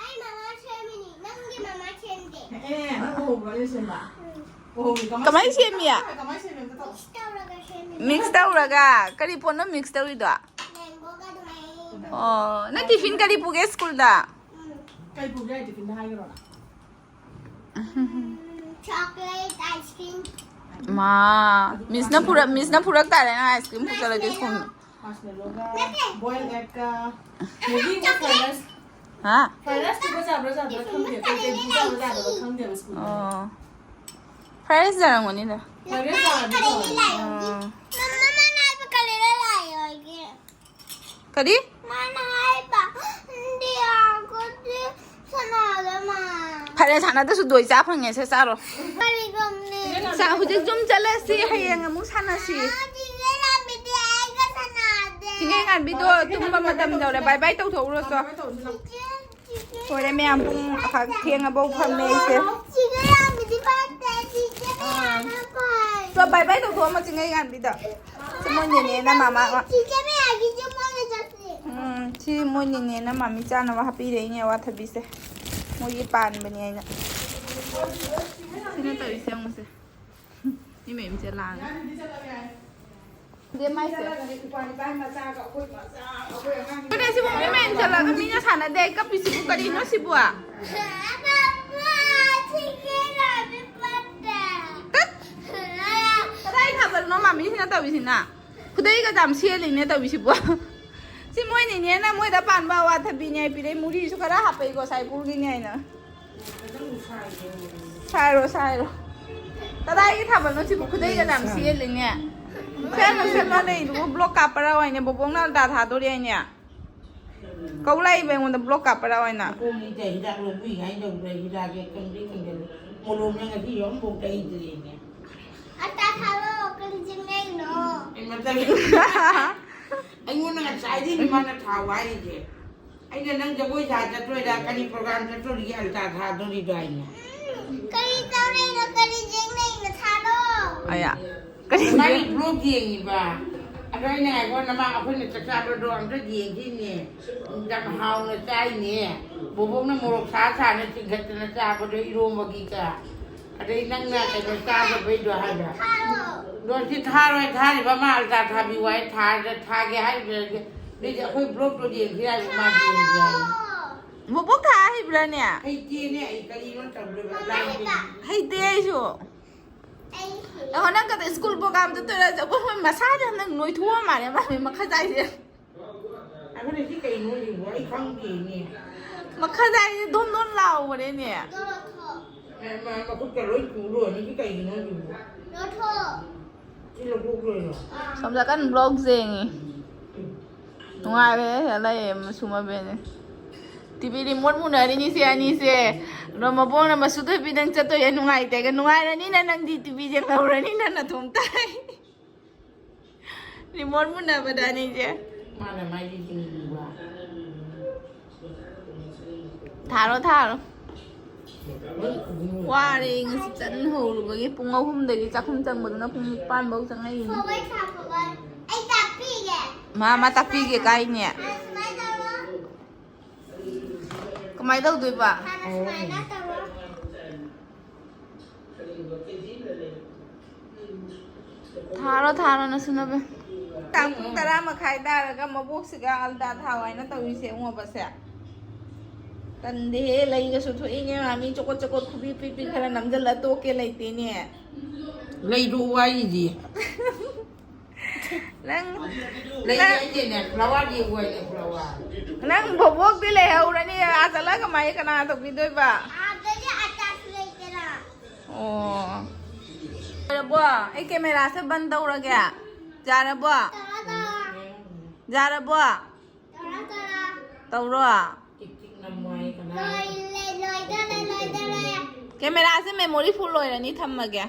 ꯑꯩ ꯃꯃꯥ ꯁꯦꯝꯃꯤꯅꯤ꯫ ꯅꯪꯒꯤ ꯃꯃꯥ ꯁꯦꯝꯗꯦ꯫ ꯑꯦ, ꯅꯪ ꯎꯍꯧꯕ꯭ꯔꯣ ꯑꯩꯅ ꯁꯦꯝꯕ? ꯎꯝ꯫ ꯎꯍꯧꯋꯤ꯫ ꯀꯃꯥꯏ ꯀꯃꯥꯏ ꯁꯦꯝꯃꯤ? ꯁꯦꯝꯃꯤ? ꯀꯃꯥꯏ ꯁꯦꯝꯃꯤ? ꯑꯝꯇ ꯇꯧ꯫ Mix ꯇꯧꯔꯒ ꯁꯦꯝꯃꯤꯅꯤ꯫ Mix ꯇꯧꯔꯒ? ꯀꯔꯤ ꯄꯣꯠꯅꯣ mix ꯇꯧꯔꯤꯗꯣ? Mango ꯒ ꯑꯗꯨꯃꯥꯏꯅ꯫ ꯑꯣ, ꯅꯪ tiffin ꯀꯔꯤ ꯄꯨꯒꯦ ꯁ꯭ꯀꯨꯜꯗ? ꯎꯝ꯫ ꯀꯩ ꯄꯨꯒꯦ ꯍꯥꯏ tiffin ꯗ ꯍꯥꯏꯒꯦꯔꯣ ꯅꯪ? ꯎꯝ, chocolate ice cream꯫ ꯃꯥ, ꯃꯤꯁꯅ ꯄꯨꯔꯛ-, ꯃꯤꯁꯅ ꯄꯨꯔꯛ ꯇꯥꯔꯦ ꯅꯪ ice cream ꯄꯨ ꯆꯠꯂꯗꯤ ꯁ꯭ꯀꯨꯜ꯫ Marshmallow ꯒ ꯅꯠꯇꯦ꯫ Boiled egg ꯒ ꯃꯦꯒꯤ ꯒ chocolate꯫ Fried rice꯫ ꯍꯥ? Fried rice ꯇꯨꯒ ꯆꯥꯕ꯭ꯔꯥ ꯆꯥꯗꯕ꯭ꯔꯥ ꯈꯪꯗꯦ꯫ ꯀꯩ ꯀꯩ ꯄꯨꯖꯥꯕ꯭ꯔꯥ ꯆꯥꯗꯕ꯭ꯔꯥ ꯈꯪꯗꯦꯕ ꯁ꯭ꯀꯨꯜꯗ꯫ ꯑꯣ꯫ Fried rice ꯆꯥꯔꯝꯒꯅꯤꯗ꯫ Fried rice ꯆꯥꯔꯗꯤ ꯐꯕꯅꯤ꯫ ꯑꯣ꯫ ꯃꯃꯥ, ꯃꯥꯅ ꯍꯥꯏꯕ ꯀꯂꯦꯟꯗ ꯂꯥꯛꯑꯦ ꯍꯥꯏꯒꯦ꯫ ꯀꯔꯤ? ꯃꯥꯅ ꯍꯥꯏꯕ, ꯏꯟꯗꯤꯌꯥꯒꯗꯤ ꯁꯥꯟꯅꯗ ꯃꯥ꯫ ꯐꯔꯦ, ꯁꯥꯟꯅꯗ꯭ꯔꯁꯨ ꯗꯣꯏ ꯆꯥ ꯐꯪꯉꯦ, ꯁꯦ ꯆꯥꯔꯣ꯫ ꯀꯔꯤꯒꯨꯝꯅꯤ? ꯆꯥ, ꯍꯧꯖꯤꯛ ꯌꯨꯝ ꯆꯠꯂꯁꯤ, ꯍꯌꯦꯡ ꯑꯃꯨꯛ ꯁꯥꯟꯅꯁꯤ꯫ ꯆꯤꯡꯒꯩ ꯂꯥꯟꯕꯤꯗꯤ ꯑꯩꯒ ꯁꯥꯟꯅꯗꯦ꯫ ꯆꯤꯡꯒꯩ ꯉꯥꯟꯕꯤꯗꯣ ꯇꯨꯝꯕ ꯃꯇꯝ ꯌꯧꯔꯦ, bye bye ꯇꯧꯊꯣꯛꯎꯔꯣ ꯆꯣ꯫ ꯆꯤꯡꯒꯩ ꯂꯣꯏꯔꯦ ꯃꯌꯥꯝ, ꯄꯨꯡ ꯑꯈꯥꯛ ꯊꯦꯡꯉꯐꯧ ꯐꯝꯃꯦ ꯑꯩꯁꯦ꯫ ꯆꯤꯡꯒꯩ ꯂꯥꯟꯕꯤꯗꯤ ꯐꯠꯇꯦ, ꯆꯤꯡꯒꯩ ꯑꯥ꯫ ꯃꯌꯥꯝꯅ ꯐꯩ꯫ ꯆꯣ, bye bye ꯇꯧꯊꯣꯛꯑꯝꯃꯣ ꯆꯤꯡꯒꯩ ꯉꯥꯟꯕꯤꯗꯣ꯫ ꯁꯤ ꯃꯣꯏ ꯅꯦꯅꯦꯅ ꯃꯃꯥ꯫ ꯆꯤꯡꯒꯩ ꯃꯌꯥꯝꯒꯤꯁꯨ ꯃꯣꯏꯅ ꯆꯠꯁꯤ꯫ ꯎꯝ, ꯁꯤ ꯃꯣꯏ ꯅꯦꯅꯦꯅ ꯃꯥꯃꯤ ꯆꯥꯅꯕ ꯍꯥꯞꯄꯤꯔꯛꯏꯅꯦ ꯑꯋꯥꯊꯕꯤꯁꯦ꯫ ꯃꯣꯏꯒꯤ ꯄꯥꯟꯕꯅꯦ ꯍꯥꯏꯅ꯫ ꯁꯤꯅ ꯇꯧꯔꯤꯁꯦ ꯌꯦꯡꯉꯨꯁꯦ꯫ ꯃꯤ ꯃꯌꯨꯝ ꯆꯠꯂꯥꯡꯉꯦ꯫ ꯑꯗꯩ ꯃꯥꯏꯁꯦ꯫ ꯑꯗꯨꯅꯦ ꯁꯤꯕꯨ ꯃꯤ ꯃꯌꯨꯝ ꯆꯠꯂꯒ ꯃꯤꯅ ꯁꯥꯟꯅꯗꯦ ꯍꯥꯏ ꯀꯞꯄꯤꯁꯤꯕꯨ ꯀꯔꯤꯅꯣ ꯁꯤꯕꯨ? ꯇꯠ! ꯀꯗꯥꯏ ꯊꯥꯕꯜꯅꯣ ꯃꯥꯃꯤꯁꯤꯅ ꯇꯧꯔꯤꯁꯤꯅ? ꯈꯨꯗꯩꯒ ꯌꯥꯝ ꯁꯦꯠꯂꯤꯅꯦ ꯇꯧꯔꯤꯁꯤꯕꯨ꯫ ꯁꯤ ꯃꯣꯏ ꯅꯦꯅꯦꯅ ꯃꯣꯏꯗ ꯄꯥꯟꯕ ꯑꯋꯥꯊꯕꯤꯅꯦ ꯍꯥꯏ ꯄꯤꯔꯛꯏ, ꯃꯨꯔꯤꯁꯨ ꯈꯔ ꯍꯥꯞꯄꯛꯏꯀꯣ ꯁꯥꯏꯄꯨꯔꯒꯤꯅꯦ ꯍꯥꯏꯅ꯫ ꯁꯥꯏꯔꯣ, ꯁꯥꯏꯔꯣ꯫ ꯀꯗꯥꯏꯒꯤ ꯊꯥꯕꯜꯅꯣ ꯁꯤꯕꯨ? ꯈꯨꯗꯩꯒ ꯌꯥꯝ ꯁꯦꯠꯂꯤꯅꯦ꯫ ꯁꯦꯠꯂꯣ, ꯁꯦꯠꯂꯣ, ꯂꯩꯗꯨꯕꯨ ꯕ꯭ꯂꯣꯛ ꯀꯥꯞꯄꯔꯥ ꯍꯥꯏꯅꯦ? ꯕꯣꯕꯣꯛꯅ ꯑꯜꯇꯥ ꯊꯥꯗꯣꯔꯤ ꯍꯥꯏꯅꯦ꯫ ꯀꯧ ꯂꯥꯛꯏꯕ ꯑꯩꯉꯣꯟꯗ ꯕ꯭ꯂꯣꯛ ꯀꯥꯞꯄꯔꯥ ꯍꯥꯏꯅ꯫ ꯃꯈꯣꯡꯁꯤꯗ ꯍꯤꯗꯥꯛ ꯂꯧꯕꯤꯉꯥꯏ ꯇꯧꯗ꯭ꯔꯦ, ꯍꯤꯗꯥꯛꯁꯦ ꯀꯪꯗꯤ ꯀꯪꯖꯜꯂꯦ꯫ ꯃꯣꯂꯣꯝꯅ ꯉꯁꯤ ꯑꯃꯐꯥꯎ ꯇꯩꯗ꯭ꯔꯤꯅꯦ꯫ ꯑꯜꯇꯥ ꯊꯥꯔꯣ, ꯀꯔꯤ ꯆꯤꯡꯅꯩꯅꯣ? ꯑꯩ ꯃꯇꯝ ꯑꯩꯉꯣꯟꯗ ꯉꯁꯥꯏꯗꯩꯅꯦ ꯃꯥꯅ ꯊꯥꯎ ꯍꯥꯏꯔꯤꯁꯦ꯫ ꯑꯩꯅ ꯅꯪ ꯖꯒꯣꯏ ꯁꯥ ꯆꯠꯇꯣꯏꯔꯥ, ꯀꯔꯤ ꯄ꯭ꯔꯣꯒ꯭ꯔꯥꯝ ꯆꯠꯇꯣꯔꯤꯒꯦ ꯑꯜꯇꯥ ꯊꯥꯗꯣꯔꯤꯗꯣ ꯍꯥꯏꯅ꯫ ꯀꯔꯤ ꯇꯧꯔꯤꯅꯣ, ꯀꯔꯤ ꯌꯦꯡꯅꯩꯅꯣ, ꯊꯥꯔꯣ꯫ ꯑꯌꯥ꯫ ꯀꯔꯤ ꯃꯥꯒꯤ ꯕ꯭ꯂꯣꯛ ꯌꯦꯡꯉꯤꯕ꯫ ꯑꯗꯣ ꯑꯩꯅ ꯉꯥꯏꯈꯣ, ꯅꯃꯥ ꯑꯩꯈꯣꯏꯅ ꯆꯥꯛ ꯆꯥꯕꯗꯣ ꯑꯝꯇ ꯌꯦꯡꯈꯤꯅꯦ꯫ ꯌꯥꯝ ꯍꯥꯎꯅ ꯆꯥꯏꯅꯦ꯫ ꯕꯣꯕꯣꯛꯅ ꯃꯣꯔꯣꯛ ꯁꯥ ꯁꯥꯅ ꯆꯤꯡꯈꯠꯇꯅ ꯆꯥꯕꯗꯣ ꯏꯔꯣꯝꯕꯒꯤꯒ꯫ ꯑꯗꯩ ꯅꯪꯅ ꯀꯩꯅꯣ ꯆꯥꯗꯕꯩꯗꯣ ꯍꯥꯏꯕ꯫ ꯗꯣꯟꯁꯤ ꯊꯥꯔꯣꯏ, ꯊꯥꯔꯤꯕ ꯑꯃ ꯑꯜꯇꯥ ꯊꯥꯕꯤꯌꯨ ꯍꯥꯏ, ꯊꯥꯔꯒ ꯊꯥꯒꯦ ꯍꯥꯏꯕꯗꯤ ꯑꯗꯩꯗꯤ ꯑꯩꯈꯣꯏ ꯕ꯭ꯂꯣꯛꯇꯣ ꯌꯦꯡꯁꯤ ꯍꯥꯏꯕ ꯃꯥꯗꯤ ꯌꯦꯡꯁꯤ ꯍꯥꯏ꯫ ꯕꯣꯕꯣꯛ ꯊꯥ ꯍꯩꯕ꯭ꯔꯥꯅꯦ? ꯍꯩꯇꯦꯅꯦ ꯑꯩ ꯀꯔꯤꯅꯣ ꯇꯧꯗꯣꯏꯕ ꯂꯥꯏꯒꯤ꯫ ꯍꯩꯇꯦ ꯑꯩꯁꯨ꯫ ꯑꯩꯈꯣ ꯅꯪ ꯀꯗ ꯁ꯭ꯀꯨꯜ ꯄ꯭ꯔꯣꯒꯥꯝ ꯆꯠꯇꯣꯏꯔꯥ? ꯑꯩꯈꯣꯏ ꯃꯣꯏ ꯃꯁꯥꯁꯦ ꯍꯟꯗꯛ ꯅꯣꯏꯊꯣꯛꯑ ꯃꯥꯜꯂꯦ ꯃꯥ ꯃꯈꯥ ꯆꯥꯏꯁꯦ꯫ ꯑꯩꯈꯣꯏꯅ ꯁꯤ ꯀꯩꯅꯣ ꯁꯤꯕꯨ ꯑꯩ ꯈꯪꯗꯦꯅꯦ꯫ ꯃꯈꯥ ꯆꯥꯏꯁꯦ ꯗꯣꯟ ꯗꯣꯟ ꯂꯥꯎꯕꯅꯦꯅꯦ꯫ ꯑꯦ, ꯃꯥ ꯃꯈꯨꯠꯀ ꯂꯣꯏ ꯇꯨ ꯂꯣꯏꯔꯦ꯫ ꯁꯤ ꯀꯩꯒꯤꯅꯣ ꯁꯤꯕꯨ? ꯁꯤ ꯂꯧꯊꯣꯛ ꯂꯣꯏꯔꯣ? ꯁꯣꯝꯗ ꯀꯟꯅ ꯕ꯭ꯂꯣꯛ ꯌꯦꯡꯉꯤ꯫ ꯅꯨꯡꯉꯥꯏꯔꯦ ꯂꯩꯌꯦ ꯃꯁꯨ ꯃꯕꯦꯟꯅꯤ꯫ ꯇꯤꯚꯤ ꯔꯤꯃꯣꯠ ꯃꯨꯟꯅꯔꯤꯅꯤꯁꯦ ꯑꯅꯤꯁꯦ꯫ ꯑꯗꯣ ꯃꯕꯣꯛꯅ ꯃꯁꯨ ꯊꯣꯏꯕꯤ ꯅꯪ ꯆꯠꯇꯣꯏꯔꯦ ꯅꯨꯡꯉꯥꯏꯇꯦꯒ ꯅꯨꯡꯉꯥꯏꯔꯅꯤꯅ ꯅꯪꯗꯤ ꯇꯤꯚꯤ ꯌꯦꯡꯍꯧꯔꯅꯤꯅ ꯅꯊꯣꯝ ꯇꯥꯏ꯫ ꯔꯤꯃꯣꯠ ꯃꯨꯟꯅꯕꯗ ꯑꯅꯤꯁꯦ꯫ ꯃꯥꯅ ꯃꯥꯏꯗꯤ ꯆꯤꯡꯕ꯫ ꯊꯥꯔꯣ, ꯊꯥꯔꯣ꯫ ꯋꯥꯔꯦ ꯉꯁꯤ ꯆꯠꯍꯧꯔꯨꯕꯒꯤ ꯄꯨꯡ ꯑꯍꯨꯝꯗꯒꯤ ꯆꯥꯛꯈꯨꯝ ꯆꯪꯕꯗꯨꯅ ꯄꯨꯡ ꯅꯤꯄꯥꯟ ꯐꯧ ꯆꯪꯉꯛꯏꯅꯤ꯫ ꯐꯣꯔꯋꯥꯔꯗ ꯁꯥ, ꯐꯣꯔꯋꯥꯔꯗ꯫ ꯑꯩ ꯇꯥꯛꯄꯤꯒꯦ꯫ ꯃꯥ, ꯃꯥ ꯇꯥꯛꯄꯤꯒꯦ ꯀꯥꯏꯅꯦ꯫ ꯁꯨꯃꯥꯏꯅ ꯇꯧꯔꯣ꯫ ꯀꯃꯥꯏꯅ ꯇꯧꯗꯣꯏꯕ? ꯍꯥꯟꯅ ꯁꯨꯃꯥꯏꯅ ꯇꯧꯔꯣ꯫ ꯊꯥꯔꯣ, ꯊꯥꯔꯣ, ꯅꯁꯨ ꯅꯕꯦ꯫ ꯇꯥꯡ ꯄꯨꯡ ꯇꯔꯥ ꯃꯈꯥꯏ ꯇꯥꯔꯒ ꯃꯕꯣꯛꯁꯤꯒ ꯑꯜꯗꯥ ꯊꯥꯎ ꯍꯥꯏꯅ ꯇꯧꯔꯤꯁꯦ ꯑꯉꯧꯕꯁꯦ꯫ ꯇꯟꯗꯦꯍꯦ, ꯂꯩꯒꯁꯨ ꯊꯣꯛꯏꯅꯦ, ꯃꯥ ꯃꯤ ꯆꯣꯀꯣꯠ ꯆꯣꯀꯣꯠ ꯈꯨꯕꯤ ꯄꯤꯛ ꯄꯤꯛ ꯈꯔ ꯅꯝꯖꯜꯂ ꯇꯣꯛꯀꯦ ꯂꯩꯇꯦꯅꯦ꯫ ꯂꯩꯗꯣ ꯋꯥꯔꯤꯗꯤ꯫ ꯅꯪ, ꯂꯩ ꯅꯪ, ꯍꯥꯏꯁꯦꯅꯦ, ꯐ꯭ꯂꯥꯋꯔ ꯌꯦꯡꯉꯨ ꯍꯥꯏꯅꯦ, ꯐ꯭ꯂꯥꯋꯔ꯫ ꯅꯪ ꯕꯣꯕꯣꯛꯇꯤ ꯂꯩꯍꯧꯔꯅꯤ, ꯑꯥ ꯆꯠꯂꯒ ꯃꯥꯏ ꯀꯅꯥ ꯇꯧꯕꯤꯗꯣꯏꯕ? ꯑꯥꯗꯗꯤ ꯑꯣ, ꯌꯥꯔꯕꯣ? ꯑꯩ ꯀꯦꯃꯦꯔꯥꯁꯦ ꯕꯟ ꯇꯧꯔꯒꯦ꯫ ꯌꯥꯔꯕꯣ? ꯌꯥꯔꯕꯣ? ꯇꯧꯔꯣ꯫ ꯀꯦꯃꯦꯔꯥꯁꯦ ꯃꯦꯃꯣꯔꯤ ꯐꯨꯜ ꯑꯣꯏꯔꯅꯤ, ꯊꯝꯃꯒꯦ꯫